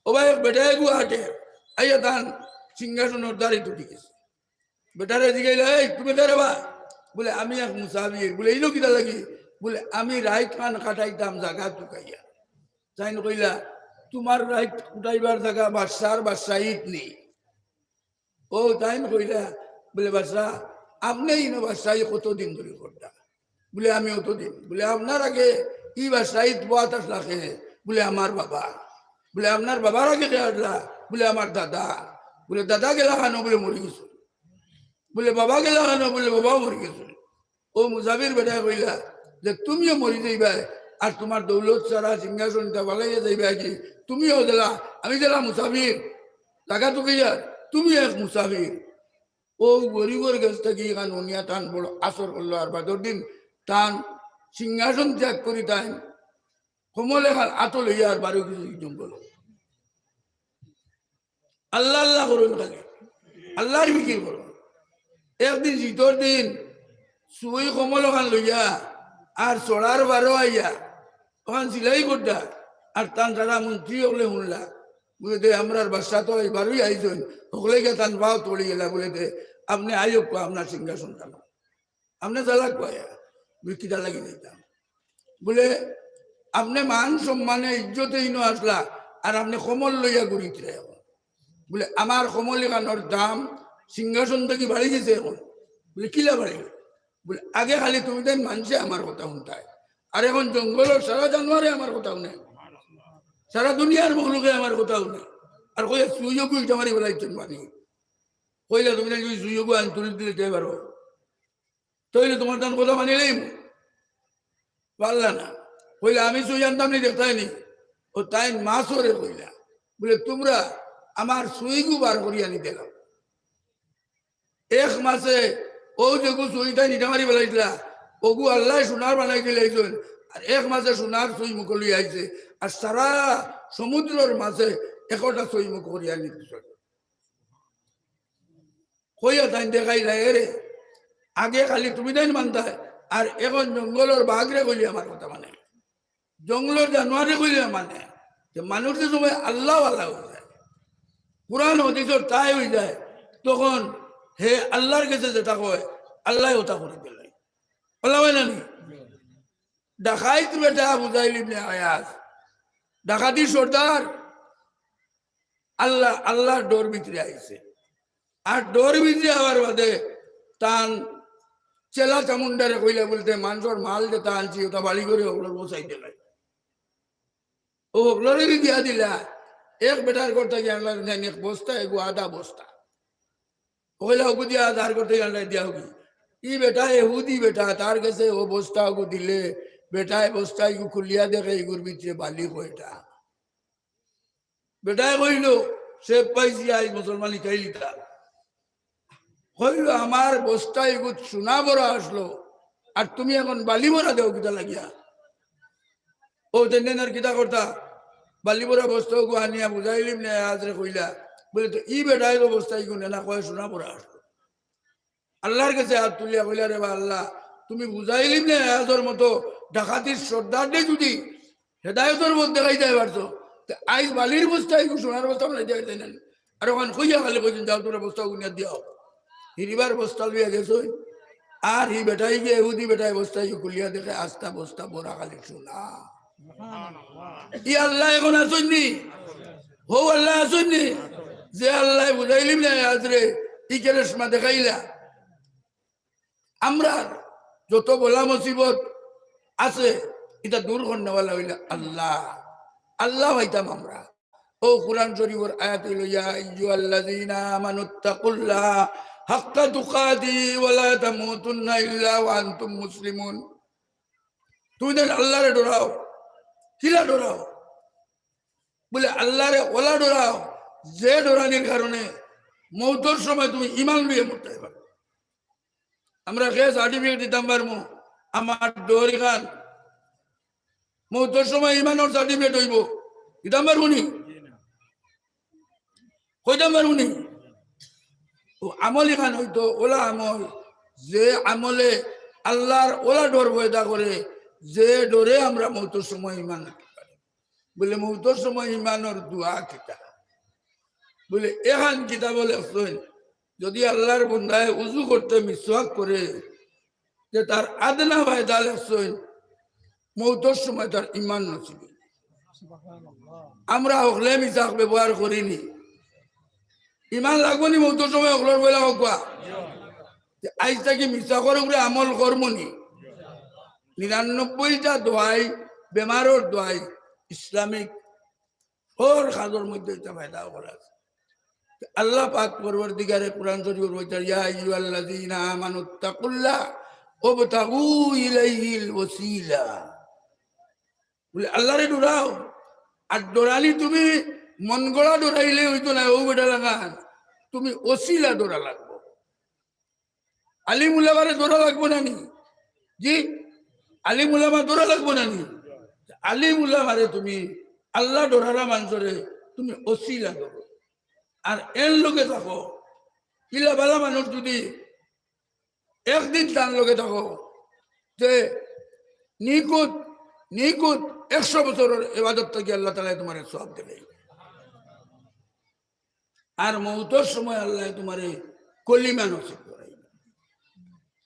ও ভাই, এক বেটায় এগু আটে, আইয়া তান সিংহাসনর দাড়িত উঠি গেছে। বেটারে জিগাইলা, "এই, তুমি কে রে বা?" বুলে, "আমি এক মুসাফির।" বুলে, "ইনো কিতা লাগি?" বুলে, "আমি রাইত খান কাটাইতাম জাগা তুকাইয়া।" তাইন কইলা, "তুমার রাইত কাটাইবার জাগা বাদশার বাদশাইত নি?" ও তাইন কইলা, বুলে, "বাদশা, আপনে ইনো বাদশাই কতদিন ধরি করতা?" বুলে, "আমি অতদিন।" বুলে, "আপনার আগে ই বাদশাইত বওয়াত আছলা কে?" বুলে, "আমার বাবা।" বুলে, "আপনার বাবার আগে কে আছলা?" বুলে, "আমার দাদা।" বুলে, "দাদা গেলা কানো?" বুলে, "মরি গেছইন।" বুলে, "বাবা গেলা কানো?" বুলে, "বাবাও মরি গেছইন।" ও মুসাফির বেটায় কইলা যে, "তুমিও মরি যাইবায়, আর তুমার দৌলত সারা সিংহাসন ইটা ফালাইয়া যাইবায় কি? তুমিও যেলা, আমি যেলা মুসাফির, জাগা তুকাইয়ার, তুমিও এক মুসাফির।" ও গরিবর গেছ থাকি ইখান হুনিয়া তান বড় আসর করলো, আর বাদর দিন তান সিংহাসন ত্যাগ করি তাইন কমল এখান আতো লইয়া আর বারো কিছু জঙ্গল। আল্লাহ আল্লাহ করইন খালি, আল্লাহর ফিকির করইন। একদিন শীতর দিন সুই কমল ওখান লইয়া আর চড়ার বারো আইয়া ওখান সিলাই করতা, আর তান যারা মন্ত্রী হকলে হুনলা, বুলে দে, "আমরার বাদশা তো এবারই আইছইন, হকলে গিয়া তান পাওত পড়ি গেলা, বুলে দে, আপনে আইউক্কা, আপনার সিংহাসন টানো।" আপনে জ্বালা কয়া, বুলে, "কিতা লাগি যাইতাম?" বুলে, "আপনে মান সম্মানে ইজ্জতে ইনো আছলা, আর আপনে কমল লইয়া ঘুরিতরা এখন।" বুলে, "আমার কমল ইখানর দাম সিংহাসন থাকি বাড়ি গেছে এখন।" বুলে, "কিলা বাড়ি?" বুলে, "আগে খালি তুমি তাইন মানষে আমার কথা হুনতায়, আর এখন জঙ্গলর সারা জানোয়ারে আমার কথা হুনে, সারা দুনিয়ার মখলুকে আমার কথা হুনে।" আর কইয়া সুইও গুইটা মারি বেলাইছইন পানি। কইলা, "তুমি তাইন যদি সুইও গুয়ান তুলি দিলে তে পারো।" তইলে তুমার তান কথা মানিলাইমু। পারলা না। কইলা, "আমি সুই আনতাম নি, দেখতায় নি।" ও তাইন মাছরে কইলা, বুলে, "তুমরা আমার সুইগু বার করি আনি দিলাও।" এক মাছে ও যেগু সুই তাইন ইটা মারি বেলাইছলা, ওগু আল্লায় সোনার বানাই দিলাইছইন। আর এক মাছে সোনার সুই মুখো লইয়া আইছে। আর সারা সমুদ্রর মাছে একটা সুই মুখো করি আনি দিছইন। কইয়া তাইন দেখাইলা, "এরে, আগে খালি তুমি তাইন মানতায়, আর এখন জঙ্গলর বাঘরে কইলে আমার কথা মানে, জঙ্গলর জানোয়ারে কইলে মানে।" যে মানুষ যে সময় আল্লাহওয়ালা অইযায়, কোরআন হাদিসর তাই অইযায়, তখন হে আল্লাহর গেছে যেটা কয়, আল্লায় ওটা করি দিলাইন। আল্লাহ হয় না নি? ডাকাইত বেটা ফুদাইল ইবনে আয়াজ, ডাকাতি সর্দার, আল্লাহ, আল্লাহর ডর ভিতরে আইছে। আর ডর ভিতরে আওয়ার বাদে তান চেলা চামুন্ডারে কইলা বুলে, "মানষর মাল যেটা আনছি, ওটা বাড়ি ঘরে ওগুলো বসাই দিলাই।" ও হকলরে দিয়া দিলা। এক বেটার ঘর থাকি আনলা, নেন এক বস্তা, এগু আধা বস্তা। কইলা, "ওগু দিয়া আধার করতে গেলে দিয়া ওগু।" ই বেটা, এহুদি বেটা, তার গেছে ও বস্তা ওগু দিলে, বেটায় বস্তা ইগু খুলিয়া দেখে, ইগুর ভিতরে বালি কয়টা। বেটায় কইল, "সে পাইছি, আইজ মুসলমান হিকাইলিতা।" কইল, "আমার বস্তা ইগুত সোনা ভরা আসলো, আর তুমি এখন বালি ভরা দেও কিতা লাগিয়া?" ও তেন্দেন আর কিতা করতা? বালি ভরা বস্তা ওগু আনিয়া বুঝাইলিম নে আজরে কইলা। বলে, "তো ই বেটায় তো বস্তা ইগু নেনা কয় সোনা ভরা আসলো।" আল্লাহর গেছে হাত তুলিয়া কইলা, "রে বা আল্লাহ, তুমি বুঝাইলিম নে আজর মতো ডাকাতির সর্দাররে যদি হেদায়তর পথ দেখাই যায় পারছো, তে আইজ বালির বস্তা ইগু সোনার বস্তা বানাই দেয় তাই না?" আর ওখান কইয়া খালি কইছেন, "যাও তোমরা বস্তা গুনিয়া দিয়াও।" হিরিবার বস্তা লইয়া গেছইন। আর হি বেটায় গিয়া, এহুদি বেটায় বস্তা ইগু খুলিয়া দেখে আস্তা বস্তা ভরা খালি সোনা। ই আল্লাহ এখন আছইন নি? হউ আল্লাহ আছইন নি? যে আল্লাহ বুঝাইলিম না আজরে, ই কেরেশমা দেখাইলা। আমরার যত বলা মুসিবত আছে, ইতা দূর করনেওয়ালা অইলা আল্লাহ। আল্লাহ পাইতাম আমরা। ও কোরআন শরীফর আয়াত অইল, "ইয়া আইয়ুহাল্লাযীনা আমানুত্তাকুল্লাহা হাক্কা তুকাতিহি ওয়া লা তামুতুন্না ইল্লা ওয়া আনতুম মুসলিমুন।" তুমি দেন আল্লাহরে ডরাও। কিলা ডরাও? বলে, "আল্লাহরে ওলা ডরাও, যে ডরানির কারণে মৌতর সময় তুমি ইমান লইয়া মরতায় পারো।" আমরা কে সার্টিফিকেট দিতাম পারমু? আমার ডর ইখান। মৌতর সময় ইমানর সার্টিফিকেট অইবো, দিতাম পারমু নি? কইতাম পারমু নি? ও আমল ইখান অইতো, ওলা আমল, যে আমলে আল্লাহর ওলা ডর পয়দা করে, যে ডরে আমরা মৌতর সময় ইমান রাখতে পারি। বলে, "মৌতর সময় ইমানর দোয়া কিতা?" বলে, এখান কিতাবো লেখছইন, যদি আল্লাহর বন্দায় উজু করতে মিসওয়াক করে, যে তার আদনা ফায়দা লেখছইন, মৌতর সময় তার ইমান নসিব। আমরা হকলে মিসাক ব্যবহার করিনি। ইমান লাগবো নি মৌতর সময় হকলর পয়লা হকুয়া? যে আইজ থাকি মিসাকর উপরে আমল করমু নি। নিরানব্বইটা দোয়াই, বেমারর দোয়াই, ইসলামিক হর কাজর মধ্যে ইটা ফায়দা করা আছে। আল্লাহ পাক পরওয়ারদিগারে কোরআন শরীফর মধ্যে, "ইয়া আইয়ুহাল্লাযীনা আমানুত্তাকুল্লাহ ওয়াবতাগু ইলাইহিল ওয়াসিলা।" বলে, "আল্লাহরে ডরাও।" আর ডরালি তুমি মন গড়া ডরাইলে অইতো না, ও বেটা লাগান, তুমি ওসিলা ডরা লাগবো। আলিম উলামারে ডরা লাগবো না নি? জি, আলিম উলামা ডরা লাগবো না নি? আলিম উলামারে তুমি আল্লাহ ডরারা মানষরে তুমি ওসিলা ডরো। আর এর লগে থাকো, ইলা বালা মানুষ যদি একদিন তার লগে থাকো, তে নিখুঁত, নিখুঁত একশো বছরর ইবাদত থাকি আল্লাহ তাআলায় তোমারে সওয়াব দিবে। আর মৌতর সময় আল্লাহ তোমারে কলিমা নসিব করাইবা।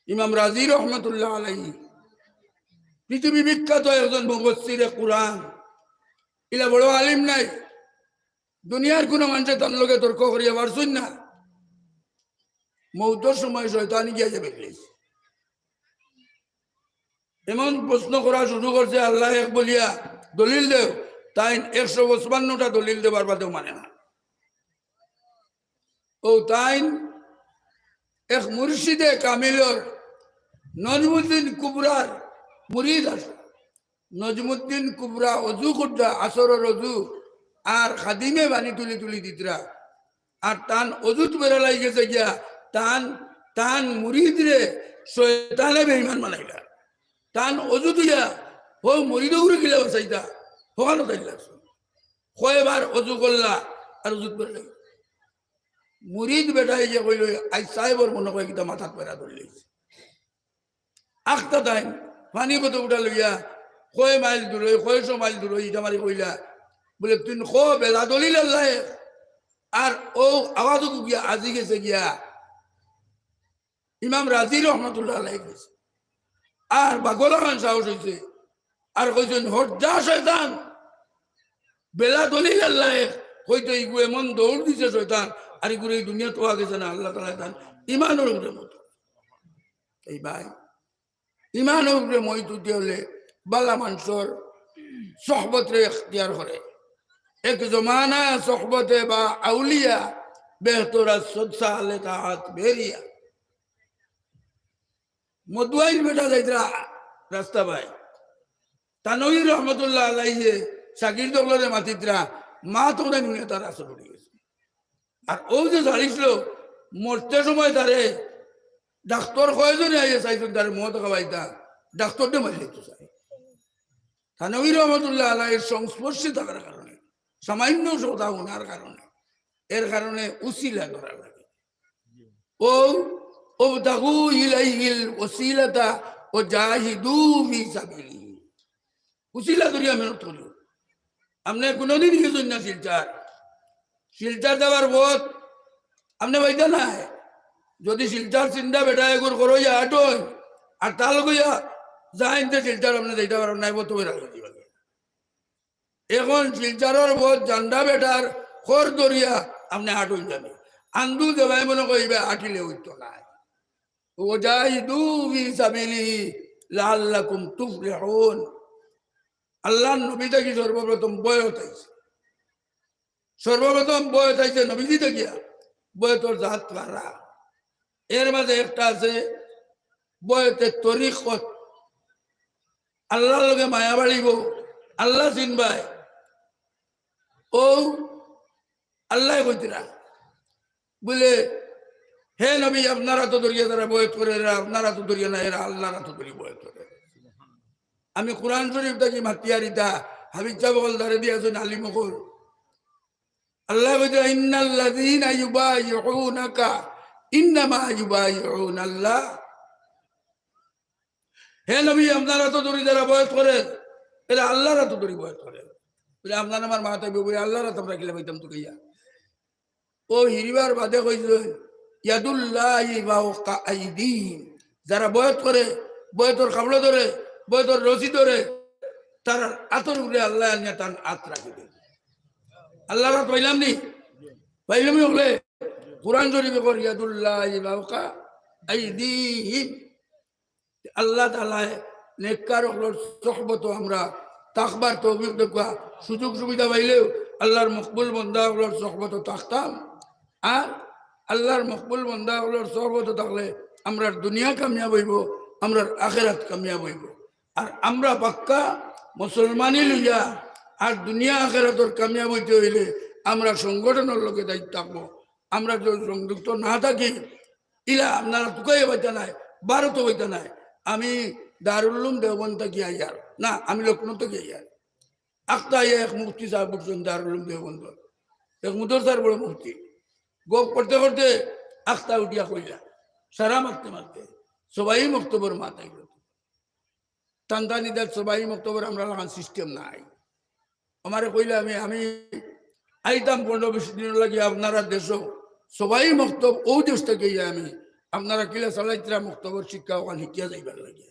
ইমাম রাজি রহমতুল্লাহ আলাইহি পৃথিবী বিখ্যাত একজন মুফাসসিরে কোরআন, ইলা বড় আলিম নাই, দুনিয়ার কোনো মানুষে তার লগে তর্ক করিয়া পারছইন না। মৌতর সময় শয়তানি গিয়া যে বেগলিস এমন প্রশ্ন করা শুরু করছে, "আল্লাহ এক বলিয়া দলিল দেও।" তাইন একশো পঁচপান্নটা দলিল দেবার বাদেও মানে না। ও তাইন এক মুর্শিদে কামিলর নজমুদ্দিন কুবরার মুরিদ আছে। নজমুদ্দিন কুবরা অজু করতা, আসরর অজু, আর খাদিমে পানি তুলি তুলি দিতরা। আর তান অজুত বেড়া লাগি গেছে গিয়া, তান, তান মুরিদরে শয়তানে বেঈমান বানাইলা। তান অজু দিয়া হউ মুরিদ উরে গিলা বাঁচাইতা, হকানো তাইলা। কয়বার অজু করলা আর অজুত বেড়া লাগি। মুরিদ বেটায় গিয়া কইল, "আইজ সাহেবর মনে কয় কিতা মাথাত বেড়া ধরলিছে।" আখতা তাইন পানি কত উঠা লইয়া কয় মাইল দূর অই, কয়শো মাইল দূর অই, ইটা মারি কইলা, বলে, "তুই ক বেলা দলিল আল্লাহ।" আর ও আওয়াজ গিয়া আজি গেছে গিয়া ইমাম রাজি রহমতুল্লাহ আলাইহি গেছে। আর বাগলা খান সাহস অইছে, আর কইছেন, "হট যা শয়তান, বেলা দলিল আল্লাহ।" কইতে ইগু এমন দৌড় দিছে শয়তান, আর ইগুরে এই দুনিয়া তো আগে জানা আল্লাহ তাআলা দান ইমানর উপরে মতো। এই ভাই, ইমানর উপরে মইত উঠতে হলে বালা মানষর সহবতরে এখতিয়ার করে। এক জমানা সহবতে বা আউলিয়া, বেহতর আজ সদ সালে তাহাত বেরিয়া। মদুয়াইর বেটা যাইতরা রাস্তা বায়, তানবী রহমতুল্লাহ আলাইহি শাগির্দ অকলরে মাতিতরা, মা তোমরা নিয়ে তার আসর উঠি গেছে। আর ও যে জানিছিল, মরতে সময় তারে ডাক্তর কয়জনে আইয়া চাইছইন তারে মদ খাওয়াইতা, ডাক্তররে মারি লাইতো চায়। থানবী রহমতুল্লাহ আলাইহির সংস্পর্শে থাকার কারণে, সামান্য কথা হুনার কারণে, এর কারণে উসিলা ধরা লাগে। ও, "ওয়াবতাগু ইলাইহিল ওয়াসিলাতা ওয়া জাহিদু ফি সাবিলিহি।" উসিলা ধরিয়া মেহনত করিও। আপনে কোনোদিন গেছইন না শিলচর? শিলচর যাওয়ার পথ আপনে পাইতা নায়। যদি শিলচর চিন্তা বেটা এগুর করইয়া আটইন, আর তাল গইয়া যাইন, তে শিলচর আপনে যাইতা পারইন নায়, বত বেড়া হয়ে যাবে। এখন শিলচরর পথ জান্ডা বেটার খর ধরিয়া আপনে আটইন যাবে। আন্দু দেবাই মনে কইবে আটিলে হইতো নায়। "ওয়াজাহিদু ফি সাবিলিহি লাআল্লাকুম তুফলিহুন।" আল্লাহর নবী থাকি সর্বপ্রথম বয়ত আইছে। সর্বপ্রথম বয়ত আইছে নবীজি থাকিয়া। বয়তর জাত বারা। এর মাঝে একটা আছে বয়তে তরিকত। আল্লাহর লগে মায়া বাড়িব, আল্লাহ চিনবায়। ও আল্লাহ কইতরা বুলে, "হে নবী, আপনার আতো ধরিয়া তারা বয়ত করে, এরা আপনার আতো ধরিয়া না, এরা আল্লাহর আতো ধরি বয়ত করে।" আমি কোরআন শরীফ থাকি মাতিয়ার ইতা, হাফিজ সাব অকল তারে দিয়া আছইন, আলিম অকল। আল্লাহ কইতরা, "ইন্নাল্লাযীনা ইউবাইউনাকা ইন্নামা ইউবাইউনাল্লাহ।" হে নবী, আপনার আতো ধরি যারা বয়ত করে, এরা আল্লাহর আতো ধরি বয়ত করে। বুলে, "আপনার আমার মাথায় বুলে আল্লাহর আতো আমরা কিলা পাইতাম তুকাইয়া?" ও হিরিবার বাদে কইছইন, "ইয়াদুল্লাহি ফাওকা আইদিহিম।" যারা বয়ত করে, বয়তর কাপড় ধরে, বয়তর রশি ধরে, তার আতর উপরে আল্লাহ আনিয়া তান আত রাখি দেন। আল্লাহর আত পাইলাম নি? পাইলাম নি হকলে? কোরআন শরীফে কর, "ইয়াদুল্লাহি ফাওকা আইদিহিম।" আল্লাহ তাআলায় নেককার অকলর সহবত আমরা থাকবার তৌফিক দেউক্কা। সুযোগ সুবিধা পাইলেও আল্লাহর মকবুল বন্দা অকলর সহবত থাকতাম। আর আল্লাহর মকবুল বন্দা অকলর সহবত থাকলে আমরার দুনিয়া কামিয়াব অইব, আমরার আখেরাত কামিয়াব অইব। আর আমরা পাক্কা মুসলমানি লইয়া আর দুনিয়া আখেরাতর কামিয়াব অইতে অইলে আমরা সংগঠনর লগে দায়িত্ব থাকবো। আমরা যদি সংযুক্ত না থাকি, ইলা আপনারা তুকাইয়া পাইতা নায়, ভারতও পাইতা নায়। আমি দারুল উলুম দেওবন্দ থাকি আইয়ার, না, আমি লখনৌ থাকি আইয়ার। আখতা আইয়া এক মুফতি সাব উঠছইন দারুল উলুম দেওবন্দ, এক মুদরসার বড় মুফতি। গপ করতে করতে আখতা উঠিয়া কইলা, সারা মারতে মারতে, সবাই মক্তবর মাত আইল। তান্তানিদার সবাই মক্তবর আমরা লাখান system নাই। আমারে কইলা, "আমি, আমি আইতাম পনেরো বিশ দিনর লাগি আপনারা দেশো, সবাই মক্তব ও দেশ থাকি আইয়া আমি আপনারা কিলা চালাইতরা মক্তবর শিক্ষা অখান শিখিয়া যাইবার লাগি।"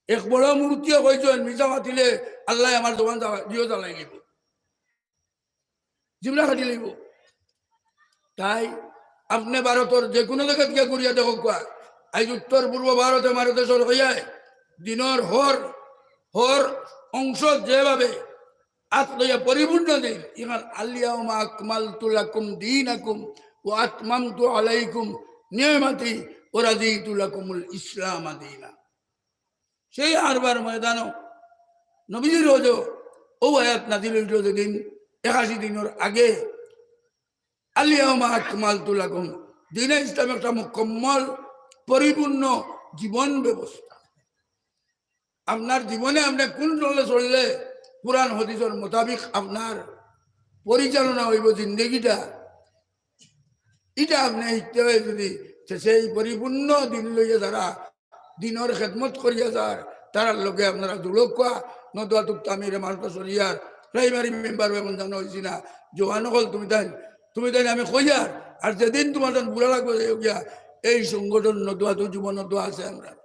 এক বড় মুরুব্বিয়ে কইছইন, "মিছা মাতিলে আল্লায় আমার জবান জ্বালা-, জিও জ্বালাই নিব।" জিবরা কাটি লইব। তাই আপনে ভারতর যে কোনো জাগা থাকি ঘুরিয়া দেখউক্কা, আইজ উত্তর পূর্ব ভারতে ভারতে সরকাইয়ায় দিনর হর, হর অংশ যেভাবে আত লইয়া পরিপূর্ণ দিন, ইখান আল ইয়াউমা আকমালতু লাকুম দীনাকুম ওয়া আতমামতু আলাইকুম নি'মাতি ওয়া রাদিতু লাকুমুল ইসলামা দীনা। সেই আরবার ময়দানো নবীজির হজো ও আয়াত নাজিল অইল যেদিন একাশি দিনর আগে, "আল ইয়াউমা আকমালতু লাকুম দীনা ইসলাম", একটা মুকম্মল পরিপূর্ণ জীবন ব্যবস্থা। আপনার জীবনে আপনে কোন চলে চললে কোরআন হাদিসর মোতাবিক আপনার পরিচালনা অইব জিন্দেগিটা, ইটা আপনে শিখতে অয় যদি, তে সেই পরিপূর্ণ দিন লইয়া যারা দিনর খেদমত করিয়া যার, তারার লগে আপনারা জুড়উক্কা। নদওয়াতুত তামিরে মার্কাজ শরিয়ার প্রাইমারি মেম্বার অখন জানা অইছি না, জওয়ান অকল তুমি তাইন, তুমি তাইন আমি কইয়ার, আর যেদিন তুমার তান বুড়া লাগবো যাইও গিয়া, এই সংগঠন নদওয়াতু যুব নদওয়া আছে আমরা।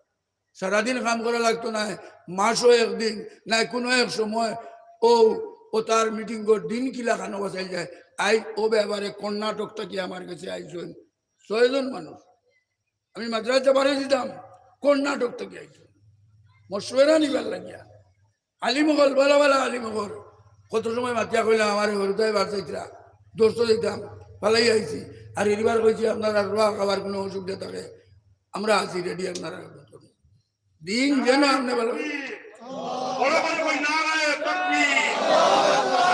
সারাদিন কাম করা লাগতো নায়, মাসো একদিন, নায় কোনো এক সময় ও, ও তার মিটিংর দিন কিলা খানো বসাই যায়। আইজ ও ব্যাপারে কর্ণাটক থাকি আমার গেছে আইছইন ছয়জন মানুষ। আমি মাদ্রাসা বারই দিতাম, কর্ণাটক থাকি আইছইন মশওয়ারা নিবার লাগিয়া। আলিম অকল, ভালা ভালা আলিম অকল। কত সময় মাতিয়া কইলাম, আমারে হরুতায় বার চাইতরা, দোস্ত দিতাম, ফালাই আইছি। আর এরিবার কইছি, আপনার আর রোয়া খাবার কোনো অসুবিধা থাকে, আমরা আছি রেডি আপনারা। দিন যেন আপনি ভালো। বড় করে কই, নারায়ে তাকবীর,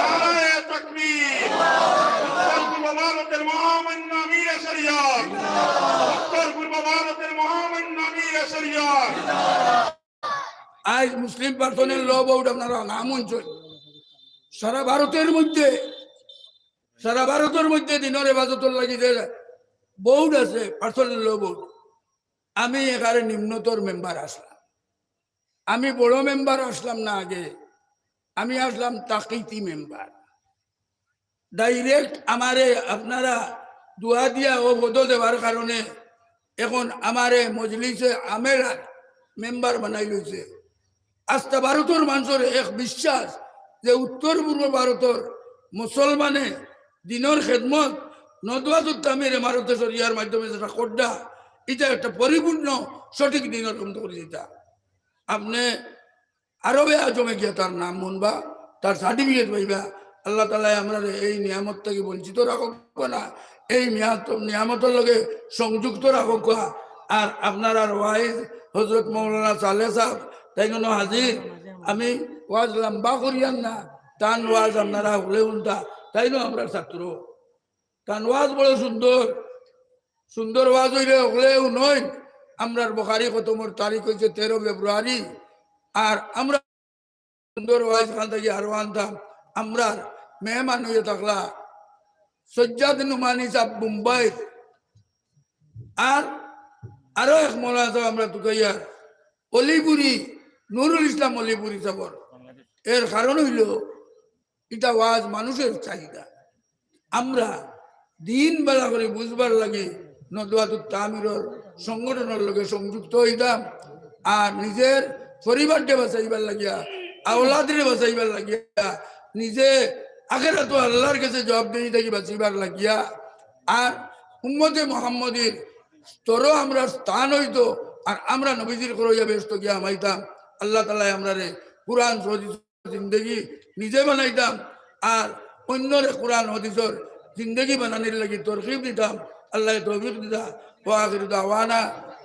নারায়ে তাকবীর। উত্তর পূর্ব ভারতের মহামান্য আমিরে শরিয়ত, উত্তর পূর্ব ভারতের মহামান্য আমিরে শরিয়ত। আজ মুসলিম পার্সোনাল ল বোর্ড আপনারা নাম শুনছেন, সারা ভারতের মধ্যে, সারা ভারতের মধ্যে দিনের এবাদতর লাগি যে বোর্ড আছে, পার্সোনাল ল বোর্ড, আমি এখানে নিম্নতর মেম্বার আসলাম। আমি বড় মেম্বার আসলাম না আগে, আমি আসলাম তাকিতি মেম্বার। ডাইরেক্ট আমারে আপনারা দোয়া দিয়া ও পদ দেওয়ার কারণে এখন আমারে মজলিসে আমেরার মেম্বার বানাই লইছে। আস্তা ভারতর মানুষর এক বিশ্বাস যে উত্তর পূর্ব ভারতর মুসলমানে দিনর খেদমত নদওয়াতুত তামির এমারতে শরিয়ার মাধ্যমে যেটা করডা, এটা একটা পরিপূর্ণ সঠিক দিনর খেদমত করে দিতা। আপনি আরবে আজমে গিয়া তার নাম হুনবা, তার সার্টিফিকেট পাইবা। আল্লাহ তাআলায় আমরারে এই নিয়ামত থাকি বঞ্চিত রাখউক্কা না, এই নিয়ামত, নিয়ামতর লগে সংযুক্ত রাখউক্কা। আর আপনারার ওয়াইজ হযরত মাওলানা সালেহ সাহেব তাইন অনো হাজির। আমি ওয়াজ লম্বা করিয়ার না, তান ওয়াজ আপনারা হকলে হুনতা, তাইনও আমরার ছাত্র। তান ওয়াজ বড় সুন্দর, সুন্দর ওয়াজ অইলে হকলে হুনইন। আমরার বুখারী খতমর তারিখ অইছে তেরো ফেব্রুয়ারি, আর আমরা সুন্দর ওয়াজ খান থাকি আরো আনতাম। আমরার মেহমান অইয়া থাকলা সজ্জাদ নুমানি সাহেব মুম্বাইর, আর আরো এক মৌলানা সাহেব আমরা তুকাইয়ার, অলিপুরি, নুরুল ইসলাম অলিপুরি সাহেবর। এর কারণ অইলো, ইটা ওয়াজ মানুষর চাহিদা। আমরা দিন ভালা করি বুঝবার লাগি নদওয়াতুত তামিরর সংগঠনর লগে সংযুক্ত অইতাম, আর নিজর পরিবাররে বাঁচাইবার লাগিয়া, আওলাদরে বাঁচাইবার লাগিয়া, নিজে আখেরাতো আল্লাহর কাছে জবাবদিহি থাকি বাঁচিবার লাগিয়া, আর উম্মতে মুহাম্মদীর স্তরো আমরার স্থান অইতো, আর আমরা নবীজির ঘরো অইয়া বেহেস্তো গিয়া হামাইতাম। আল্লাহ তাআলায় আমরারে কুরআন শরীফ জিন্দেগি নিজে বানাইতাম, আর অইন্যরে কুরআন হাদিসর জিন্দেগি বানানির লাগি তরগিব দিতাম। আল্লায় তৌফিক দিতা। ওয়া আখিরু দাওয়ানা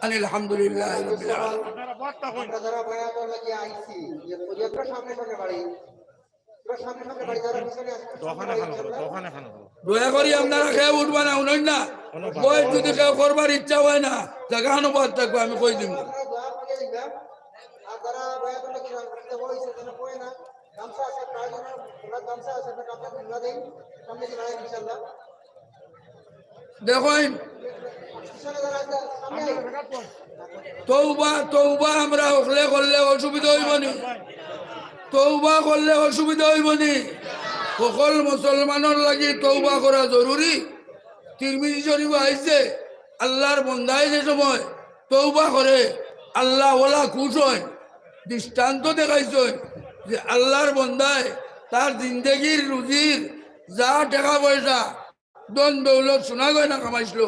আনিল হামদুলিল্লাহি রাব্বিল আলামিন। আমরা যারা বয়াতর লাগি আইছি, যে একটু সামনে সামনে বাড়ি, একটু সামনে সামনে বাড়ি, যারা পিছনে আছি, একটু সামনে বাড়ি, ইনশাআল্লাহ। দয়া করি আপনারা কেউ উঠবা না, হুনইন না। বয়াত যদি কেউ করবার ইচ্ছা অয় না, জাগা খানো বাদ থাকবো, আমি কই দিমু। আপনারা দোয়া করিয়া দিবা। আর যারা বয়াতর লাগি রাখতে বইছে, তারা বয় না। গামছা আছে, প্রায় জনের গামছা আছে, আমরা গামছা তুলিয়া দেই, সামনে দিন আয় ইনশাআল্লাহ। দেখইন, পিছনে যারা আছে, সামনে আয়। তওবা, তওবা আমরা হকলে করলে অসুবিধা অইবো নি? তওবা করলে অসুবিধা অইবো নি? হকল মুসলমানর লাগি তওবা করা জরুরি। তিরমিজি শরীফো আইছে, আল্লাহর বন্দায় যে সময় তওবা করে, আল্লাহ ওলা খুশ অইন। দৃষ্টান্ত দেখাইছইন যে আল্লাহর বন্দায় তার জিন্দেগির রুজির যা টেকা পয়সা, ধন দৌলত, সোনা গয়না কামাইছিল,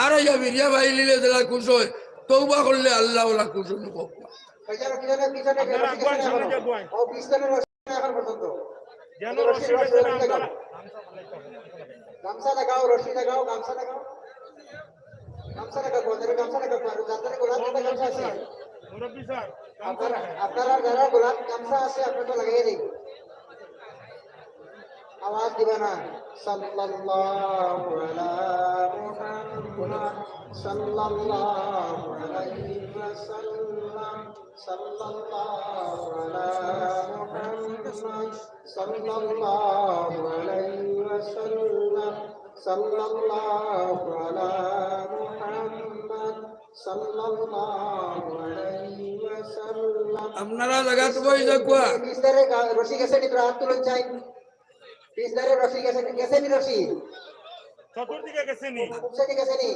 আর আইয়া ফিরিয়া পাইলিলে যেলা খুশ অয়, তওবা করলে আল্লাহ ওলা খুশ অইন। ভাইজান, পিছনে, পিছনে আপনারা রশি আগুয়ান, গেছে না সামনে এখনো? দিয়ে আগুয়ান। ও, পিছনে রশি এখন পর্যন্ত। যেন রশি, রশি রশি, গেছে না রশি দেখাও। আপনারা। গামছা দেখাও, রশি দেখাও, গামছা দেখাও। গামছা দেখাও, বন্ধুরা, গামছা দেখাও, আর যাদের গোলাপ, যাদের গামছা আছে। মুরব্বি স্যার, গামছা আপনারা, দেখান। আপনারা যারা গোলাপ গামছা আছে, আপনারা লাগাই দিন। আওয়াজ দিবা না। সাল্লাল্লাহু আলা মুহাম্মদ, সাল্লাল্লাহু আলাইহি ওয়াসাল্লাম। সাল্লাল্লাহু আলা মুহাম্মদ, সাল্লাল্লাহু আলাইহি ওয়াসাল্লাম, সাল্লাল্লাহু আলা মুহাম্মদ, সাল্লাল্লাহু আলাইহি ওয়াসাল্লাম। আপনারা জাগাত বই যাউক্কা। পিছধারে গা-, রশি গেছে নি, তোরা হাত তুলুন চাই। পিছধারে রশি গেছে নি, গেছে নি রশি? চতুর্দিকে গেছে নি? পিছনে গেছে নি?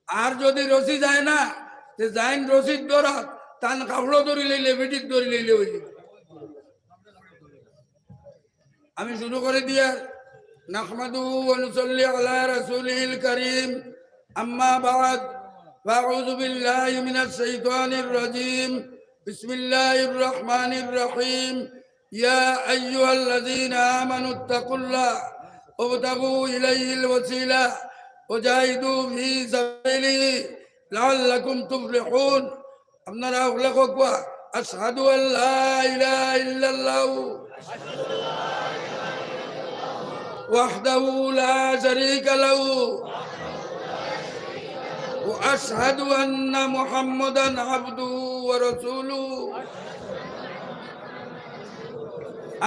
আর যদি রশি যায় না, তে যাইন রশির দরাত, তান কাপড় ধরি লইলে, বেটিত ধরি লইলে অইযিবো। আমি শুরু করি দিয়ার, নাহমাদুহু ওয়া নুসাল্লি আলা রাসূলিহিল কারীম, আম্মা বা'দ, ফাআউযু বিল্লাহি মিনাশ শাইতানির রাজীম। بسم الله الرحمن الرحيم. يا أيها الذين آمنوا اتقوا الله وابتغوا إليه الوسيلة وجاهدوا في سبيله لعلكم تفلحون. আপনারা হকলে কউক্কা, أشهد أن لا إله إلا الله وحده لا شريك له وأشهد أن محمدا عبده ورسوله.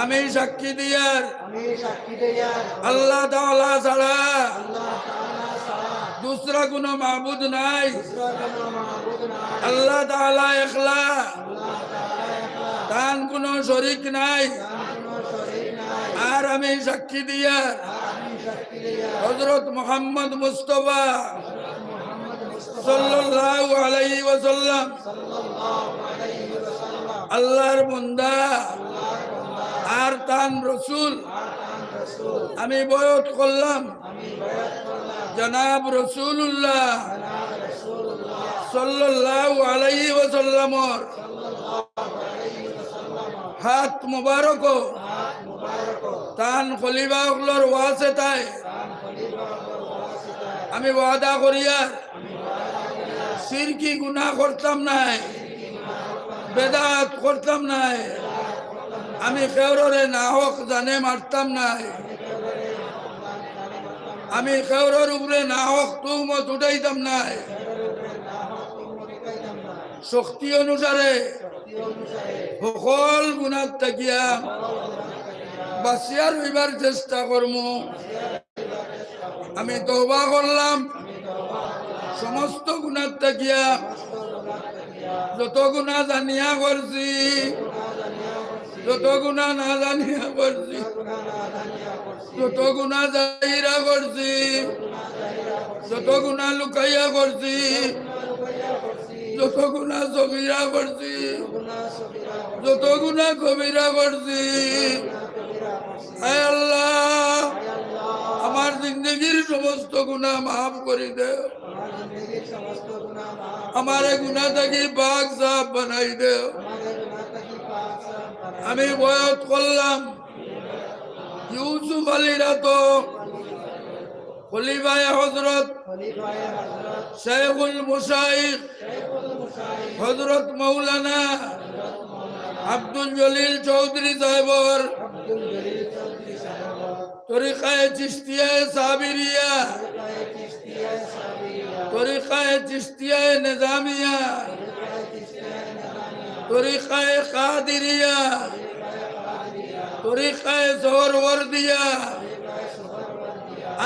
আমি সাক্ষী দিয়ার আমি সাক্ষী দিয়ার আল্লাহ তাআলা ছাড়া আল্লাহ তাআলা ছাড়া দুসরা কুনু মাবুদ নাই। দুসরা কুনু মাবুদ নাই। আল্লাহ তাআলা একলা। আল্লাহ তাআলা একলা। তান কুনু শরিক নাই। তান কুনু শরিক নাই। আর আমি সাক্ষী দিয়ার আর আমি সাক্ষী দিয়ার হযরত মুহাম্মদ মুস্তাফা হযরত মুহাম্মদ মুস্তাফা সাল্লাল্লাহু আলাইহি ওয়াসাল্লাম সাল্লাল্লাহু আলাইহি ওয়াসাল্লাম আল্লাহর বান্দা আল্লাহর বান্দা আর তান রাসূল। আর তান রাসূল। আমি বয়াত করলাম আমি বয়াত করলাম জনাব রাসূলুল্লাহ জনাব রাসূলুল্লাহ সাল্লাল্লাহু আলাইহি ওয়াসাল্লামর সাল্লাল্লাহু আলাইহি ওয়াসাল্লাম হাত মুবারক হাত মুবারক তান খলিফা অকলর ওয়াসিতায় তান খলিফা অকলর ওয়াসিতায় আমি ওয়াদা করিয়ার শিরকি গুনাহ করতাম নায়, বেদাত করতাম নায়, আমি কেউররে নাহক জানে মারতাম নায়, আমি কেউরর উপরে নাহক তুহমত উঠাইতাম নায়। শক্তি অনুসারে হকল গুনাহ থাকিয়া বাঁচিয়া রইবার চেষ্টা করমু। আমি তওবা করলাম সমস্ত গুনাহ থাকিয়া, যত গুনাহ জানিয়া করছি, যত গুনাহ না জানিয়া করছি, যত গুনাহ জাহিরা করছি, যত গুনাহ লুকাইয়া করছি, যত গুনাহ সগীরা করছি, যত গুনাহ কবিরা করছি, আয় আল্লাহ, আমার জিন্দেগির সমস্ত গুনাহ মাফ করি দেও। আমার এই গুনাহ থাকি পাক সাফ বানাই দেও। আমি বয়াত করলাম ইউসুফ আলীর আতো খলিফায়ে হযরত শেখুল মশায়েখ হযরত মাওলানা আব্দুল জলিল চৌধুরী সাহেবর তরিকায়ে চিশতিয়ায়ে সাবিরিয়া, তরিকায়ে চিশতিয়ায়ে নিজামিয়া, তরিকায়ে কাদিরিয়া, তরিকায়ে সোহরওয়ার্দিয়া,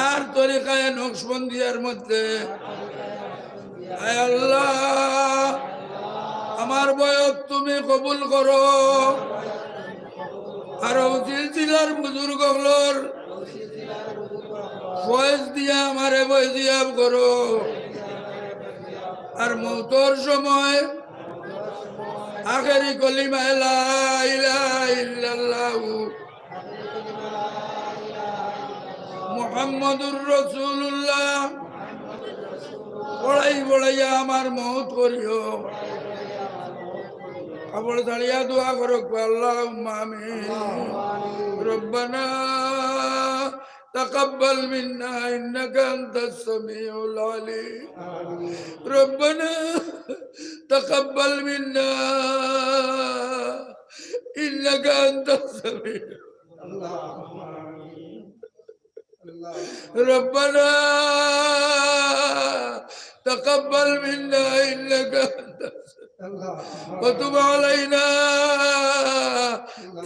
আর তরিকায়ে নকশবন্দিয়ার মধ্যে, আয় আল্লাহ, আমার বয়াত তুমি কবুল করো। আর অউ সিলসিলার বুজুর্গ অকলর ফয়েজ দিয়া আমারে ফয়েজিয়াব করো। আর মউতর সময় আখেরি কলিমা লা ইলাহা ইল্লাল্লাহু মুহাম্মাদুর রাসূলুল্লাহ পড়াই পড়াইয়া আমার মউত করিও। কাপড় ছাড়িয়া দোয়া করো, আল্লাহুম্মা আমিন। রব্বানা তাকাব্বাল মিন্না ইন্নাকা আনতাস সামিউল আলিম। রব্বানা তাকাব্বাল মিন্না ইন্নাকা আনতাস সামিউল আল্লাহুম্মা আমিন। আল্লাহ। রব্বানা তাকাব্বাল মিন্না ইন্নাকা আনতাস আল্লাহ। ওয়া তুব আলাইনা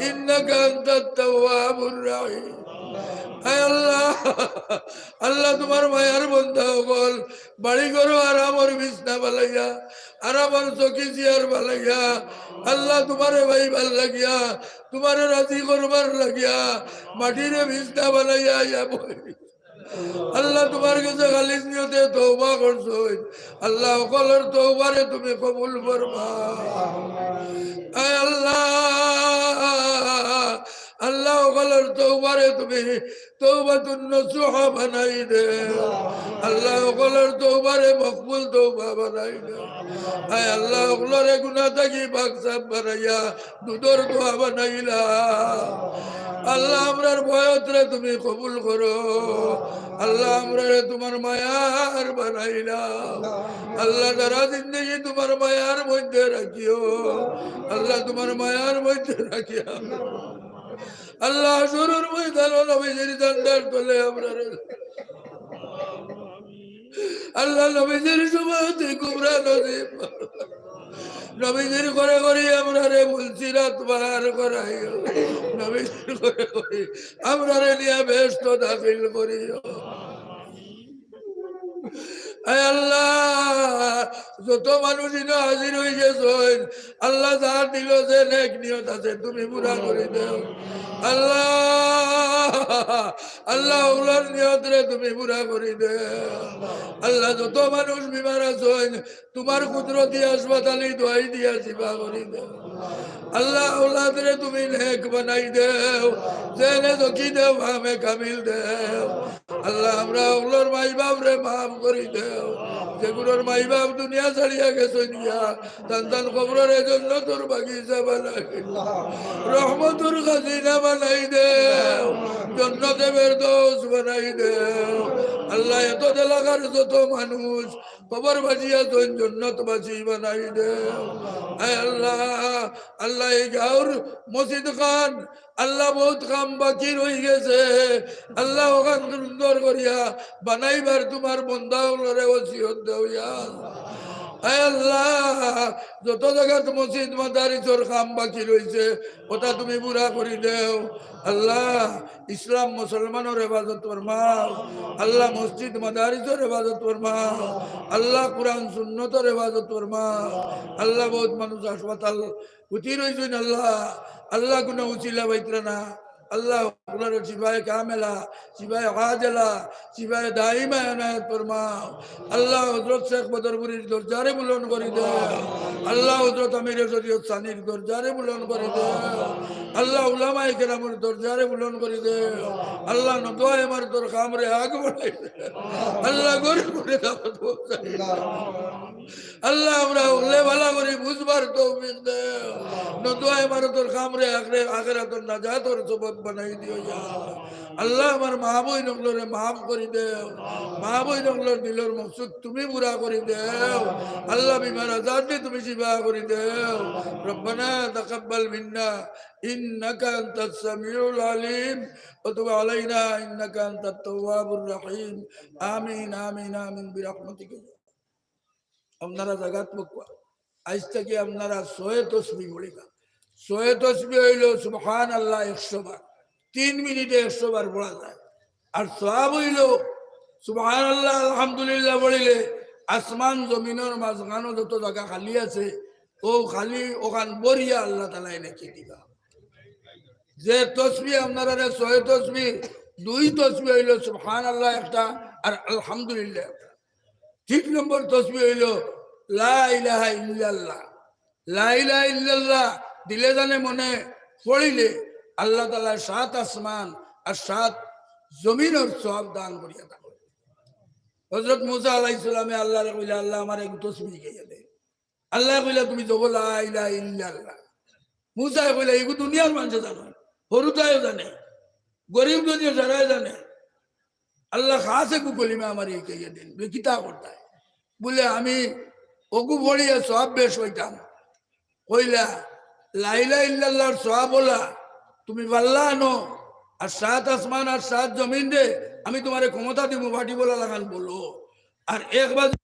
ইন্নাকা আনতাত তাওয়াবুর রাহিম। আয় আল্লাহ, আল্লাহ তুমার মায়ার বন্দা অকল বাড়ি ঘরো আরামর বিছনা বানাইয়া, আরামর চকি চেয়ার বানাইয়া, আল্লাহ তুমারে পাইবার লাগিয়া, তুমারে রাজি করবার লাগিয়া, মাটিরে বিছনা বানাইয়া আইয়া বই। আল্লাহ তুমার গেছে খালিস নিয়তে তওবা করছইন। আল্লাহ হকলর তওবারে তুমি কবুল ফরমাও। আয় আল্লাহ, আল্লাহ, অকলর তওবারে তুমি তওবাতুন নসুহা বানাই দেও। আল্লাহ, অকলর তওবারে মকবুল তওবা বানাই দেও। আয় আল্লাহ, অকলরে গুনা থাকি পাক সাফ বানাইয়া দুধর দোয়া বানাইলা। আল্লাহ, আমরার বয়তরে তুমি কবুল করো। আল্লাহ, আমরারে তুমার মায়ার বানাইলা। আল্লাহ, সারা জিন্দেগি তুমার মায়ার মধ্যে রাখিও। আল্লাহ, তুমার মায়ার মধ্যে রাখিয়া আল্লাহ, হাশরর ময়দানো নবীজির ঝান্ডার তলে আমরারে আল্লাহ, নবীজির সুবহতে কুবরা নসিব। নবীজির ঘরে ঘরে আমরারে পুলসিরাত পার করাইও। নবীজির ঘরে ঘরে আমরারে নিয়া বেহেস্তো দাখিল করিও। আয় আল্লাহ, যত মানুষ ইনো হাজির অইগেছইন, আল্লাহ, যার দিলো যে নেক নিয়ত আছে, তুমি পুরা করি দেও। আল্লাহ, আল্লাহ, অকলর নিয়তরে তুমি পুরা করি দেও। আল্লাহ, যত মানুষ বিমার আছইন, তুমার কুদরতি হাসপাতালি দোয়াই দিয়া শিফা করি দেও। আল্লাহ, আওলাদরে তুমি নেক বানাই দেও, জেনে জকি দেও, ফাহমে কামিল দেও। আল্লাহ, আমরা অকলর মাই বাপরে মাফ করি দেও। যেগুলোর মাই বাপ দুনিয়া ছাড়িয়া গেছইন গিয়া, তান তান কবররে জন্নতর বাগিচা বানাই, রহমতর খাজিনা বানাই দেও, জন্নতে ফেরদৌস বানাই দেও। আল্লাহ, এত এলাকার যত মানুষ কবরবাসী আছইন, জন্নতবাসী বানাই দেও। আয় আল্লাহ, আল্লাহ, এই গাঁওর মসজিদ খান, আল্লাহ, বহুত কাম বাকি রই গেছে। আল্লাহ, অখান সুন্দর করিয়া বানাইবার তুমার বন্দা অকলরে ওসিয়ত দেও, ইয়া আল্লাহ। আয় আল্লাহ, যত জাগাত মসজিদ মাদারিসর কাম বাকি রইছে, ওটা তুমি পুরা করি দেও। আল্লাহ, ইসলাম মুসলমানর হেফাজত ফরমাও। আল্লাহ, মসজিদ মাদারিসর হেফাজত ফরমাও। আল্লাহ, কোরআন সুন্নতর হেফাজত ফরমাও। আল্লাহ, বহুত মানুষ হাসপাতাল ভর্তি রইছইন আল্লাহ। আল্লাহ, কুনু উছিলা পাইতরা না। আল্লাহ, অকলরে শিফায়ে কামেলা, শিফায়ে আজেলা, শিফায়ে দাইমা এনায়েত ফরমাও। আল্লাহ, হযরত শেখ বদরপুরীর দরজারে বুলন্দ করি দেও। আল্লাহ, হযরত আমিরে শরীয়ত সানির দরজারে বুলন্দ করি দেও। আল্লাহ, উলামায়ে কেরামর দরজারে বুলন্দ করি দেও। আল্লাহ, নদোয়া ইমারতর কামরে আগ বাড়াই দেও। আল্লাহ, ঘরে ঘরে দাওয়াত পৌঁছাই দেও। আল্লাহ, আমরা অকলে ভালা করি বুঝবার তৌফিক দেও। নদোয়া ইমারতর কামরে আখরে-, আখেরাতর নাজাতর সবব বানাই দিও, ইয়া আল্লাহ। আল্লাহ, আমার মা বইন অকলরে মাফ করি দেও। মা বইন অকলর দিলর মকসুদ তুমি পুরা করি দেও। আল্লাহ, বিমার আজাররে তুমি শিফা করি দেও। ربنا تقبل منا إنك أنت السميع العليم وتب علينا إنك أنت التواب الرحيم. آمين، آمين، آمين برحمتك. আপনারা জাগাত বকুয়া। আইজ থাকি আপনারা ছয় তসবি পড়িবা। ছয় তসবি অইলো সুবহানাল্লাহ একশো বার। তিন মিনিটে একশো বার পড়া যায়। আর সওয়াব অইলো সুবহানাল্লাহ, আলহামদুলিল্লাহ পড়িলে আসমান জমিনর মাঝখানো যত জাগা খালি আছে, অউ খালি অখান ভরিয়া আল্লাহ তাআলায় নেকি দিবা। যে তসবি আপনারারে ছয় তসবি, দুই তসবি অইলো সুবহানাল্লাহ একটা আর আলহামদুলিল্লাহ একটা। তিন নম্বর তসবি অইলো লা ইলাহা ইল্লাল্লাহ। লা ইলাহা ইল্লাল্লাহ দিলে জানে মনে পড়িলে আল্লাহ তাআলা সাত আসমান আর সাত জমিনর সওয়াব দান করিয়া থাকইন। হযরত মুসা আলাইহিস সালামে আল্লাহরে কইলা, "আল্লাহ, আমারে এক তসবি শিখাইয়া দে।" আল্লায় কইলা, "তুমি জবো লা ইলাহা ইল্লাল্লাহ।" মুসায় কইলা, "ইগু দুনিয়ার মানষে জানইন, হুরুতায়ও জানে, গরিব ধনী সারায় জানে। আল্লাহ খাস এগু কলিমা আমারে শিখাইয়া দেইন।" বুলে, "কিতা করতায়?" বুলে, "আমি অগু পড়িয়া সওয়াব বেশ পাইতাম।" কইলা, "লা ইলাহা ইল্লাল্লাহর সওয়াব অলা, তুমি পারলা আনো, আর সাত আসমান আর সাত জমিনরে আমি তুমারে ক্ষমতা দিমু, ফাটি বলা লাখান বলো।" আর এক বাজু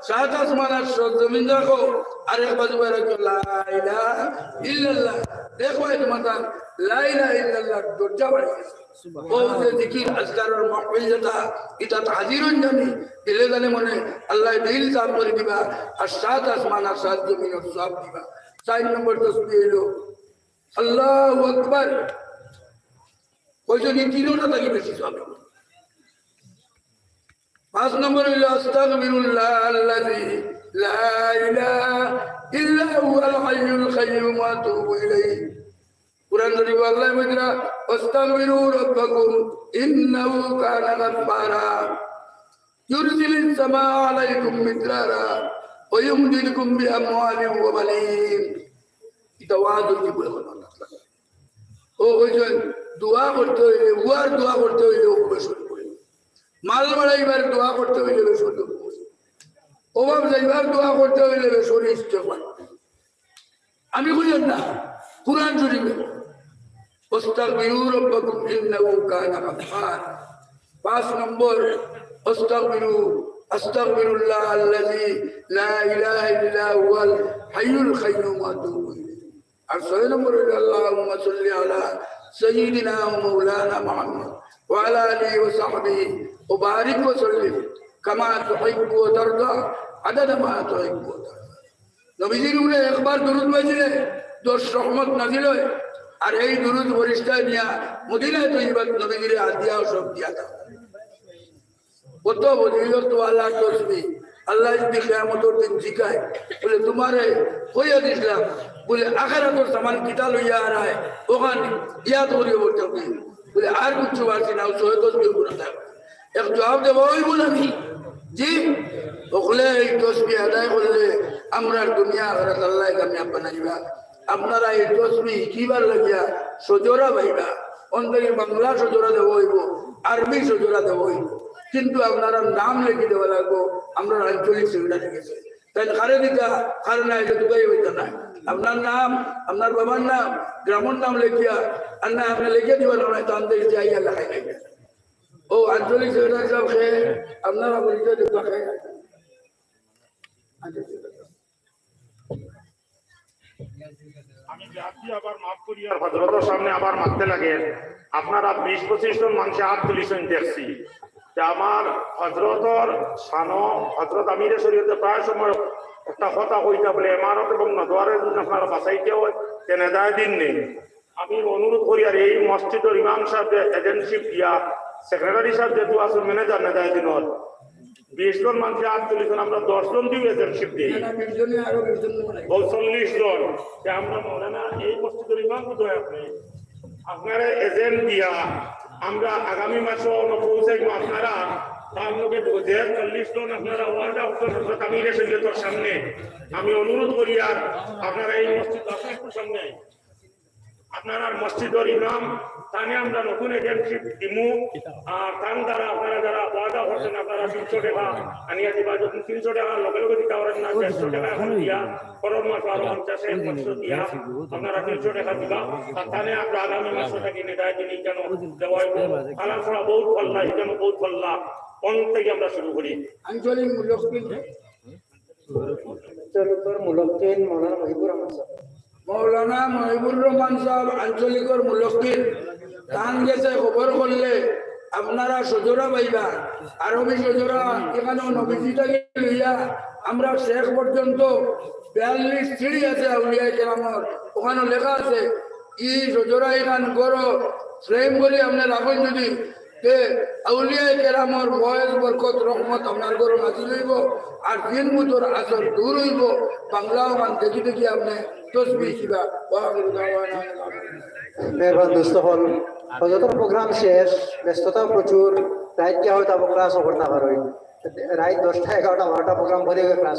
সাত আসমান আর সাত জমিন রাখো, আর এক বাজু রাখো লা ইলাহা ইল্লাল্লাহ। দেখবায় তুমার লা ইলাহা ইল্লাল্লাহর দরজা বাড়ি গেছে। অউ যে জিকির আজকারর মাহফিল যেটা, ইটাত হাজির অইন জানি, দিলে জানে মনে আল্লায় দিল সাফ করি দিবা, আর সাত আসমান আর সাত জমিনর সওয়াব দিবা। চাইর নম্বর তসবি অইলো আল্লাহু আকবার। কয়জন এই তিনটা থাকি বেশি সওয়াব? পাঁচ নম্বর অইলো আস্তাগফিরুল্লাহ আল্লাযী লা ইলাহা ইল্লা হুয়াল হাইয়ুল কাইয়্যুম ওয়া আতুবু ইলাইহি। কোরআন শরীফ আল্লাহ কইরা, "ওয়াস্তাগফিরু রাব্বাকুম ইন্নাহু কানা গাফফারা, ইউরসিলিস সামা আলাইকুম মিদরারা, ওয়া ইউমদিদকুম বিআমওয়ালিন ওয়া বানিন।" ইটা ওয়াজ অইতে বলে কথা না। ও কইছেন, দোয়া করতে অইলে, উয়ার দোয়া করতে অইলে ও বেশ করে। মাল বাড়াইবার দোয়া করতে অইলে বেশ করে। অভাব যাইবার দোয়া করতে অইলে বেশ করে ইস্তেগফার। আমি কইয়ার না, কোরআন শরীফে, "ওয়াস্তাগফিরু রাব্বাকুম ইন্নাহু কানা গাফফারা।" পাঁচ নম্বর, "ওয়াস্তাগফিরু, আস্তাগফিরুল্লাহ আল্লাযী লা ইলাহা ইল্লা হুয়াল হাইয়ুল কাইয়্যুম ওয়া আতুবু ইলাইহি।" আর ছয় নম্বর অইল, "আল্লাহুম্মা সাল্লি আলা সাইয়্যিদিনা ওয়া মাওলানা মুহাম্মদ ওয়া আলা আলিহি ওয়া সাহবিহি ওয়া বারিক ওয়া সাল্লিম কামা তুহিব্বু ওয়া তারদা আদাদা মা তুহিব্বু ওয়া তারদা।" নবীজির উপরে একবার দুরুদ পড়িলে দশ রহমত নাজিল অয়, আর এই দুরুদ ফিরিস্তায় নিয়া মদিনায় তৈয়বাত নবীজিরে হাদিয়া ও সব দিয়া দেয়। কত ফজিলত ওয়ালা তসবিহ। আল্লাহ যদি কিয়ামতর দিন জিকায়, বলে, "তোমারে কইয়া দিছিলাম, বলে, আখেরাতর সামান কিতা লইয়া আরায়, অখান ইয়াদ করিও বলতে হবে।" বলে, "আর কিচ্ছু পারছি না, ও ছয় তসবিহ গুণা থাক।" এক জবাব দেওয়া অইবো না নি? জি? অকলে এই তসবিহ আদায় করলে আমরার দুনিয়া আখেরাত আল্লায় কামিয়াব বানাইবা। আপনারা এই তসবিহ কিবার লাগিয়া সজোরা পাইবা, অন্তরে বাংলা সজোরা দেওয়া অইবো, আরবি সজোরা দেওয়া অইবো, কিন্তু আপনারা নাম লেখি দেওয়া লাগবো, আমরার আঞ্চলিক সেক্রেটারি গেছে। তাইন কারে দিতা, কারে নাই, এটা তো কেউ অইতা না। আপনার নাম, আপনার বাবার নাম, গ্রামর নাম লেখিয়া, আর না আপনি লেখিয়া দিবা না, তান দেশ যাইয়া লেখাই নাই। ও আঞ্চলিক সেক্রেটারি সাহেব খে, আপনারা পরিচয় দিবা খে। আমি জাতি আবার মাফ করি আর হজরতর সামনে আবার মাততে লাগে। আপনারা বিশ পঁচিশ জন মানুষে হাত তুলিছেন দেখছি। তে আমার হজরতর শানো, হজরত আমিরে শরীয়তে প্রায় সময় একটা কথা কইতা বলে, এমারত এবং নদওয়ারে যদি আপনারা বাঁচাইতে হয়, তে নেদায় দিন নেই। আমি অনুরোধ করি আর এই মসজিদর ইমাম সাহেব যে এজেন্টশিপ দিয়া, সেক্রেটারি সাহেব যেহেতু আছেন ম্যানেজার নেদায় দিনর, বিশ জন মানুষে হাত তুলিছেন, আমরা দশ জন দিও এজেন্টশিপ দিই। না, না, বিশ জনে আরো বিশ জন মনে হয়। ও চল্লিশ জন। যে আমরা মৌলানা এই মসজিদর ইমাম বোধহয় আপনি। আপনারা এজেন্ট দিয়া আমরা আগামী মাসে অন্য পৌঁছাইব। আপনারা তার লগে যে চল্লিশ জন আপনারা ওয়াদা করছেন হযরত আমিরে শরীয়তর সামনে, আমি অনুরোধ করি আর আপনারা এই মসজিদ আপনার সামনে আপনারা মসজিদর ইমাম, তানে আমরা নতুন এজেন্টশিপ দিমু। আর তান দ্বারা আপনারা যারা ওয়াদা করছেন, আপনারা তিনশো টাকা আনিয়া দিবা। যদি তিনশো টাকা লগে লগে দিতে পারেন না, চারশো টাকা এখন দিয়া, পরের মাসে আরো পঞ্চাশ, এক মাস দিয়া আপনারা তিনশো টাকা দিবা। আর তানে আমরা আগামী মাস থাকি নেদায় দিন কেন দেওয়া হইব। কালাম পড়া বহুত পাল্লা, এখানে বহুত পাল্লা। কোন থেকে আমরা শুরু করি? আঞ্চলিক মূল্য আঞ্চলিকর মুলক্কিন মৌলানা মহিবুর রহমান সাহেব। মৌলানা মহিবুর রহমান সাহেব আঞ্চলিকর মুলক্কিন। তান গেছে খবর করলে আপনারা সজোরা পাইবা। আরবি সজোরা এখানেও নবীজি থাকি লইয়া আমরা শেখ পর্যন্ত বিয়াল্লিশ সিঁড়ি আছে আউলিয়ায়ে কেরামর, ওখানে লেখা আছে, ই সজোরা এখান করো, ফ্রেম করি আপনি রাখুন যদি, তে আউলিয়ায়ে কেরামর ফয়েজ, বরকত, রহমত আপনার ঘরো নাজিল হইব, আর জিন ভূতর আসর দূর হইব। বাংলা ওখান দেখি দেখি আপনি তসবিহ শিখবা। ওয়া আখিরু দাওয়ানা আনিল হামদুলিল্লাহ। মেহরবান দোস্ত হল, হজরতর প্রোগ্রাম শেষ, ব্যস্ততা প্রচুর, রাইত গিয়া হয়তো আবার ক্লাসও করতে পারো। রাইত দশটা, এগারোটা, বারোটা প্রোগ্রাম ভরে গিয়ে ক্লাস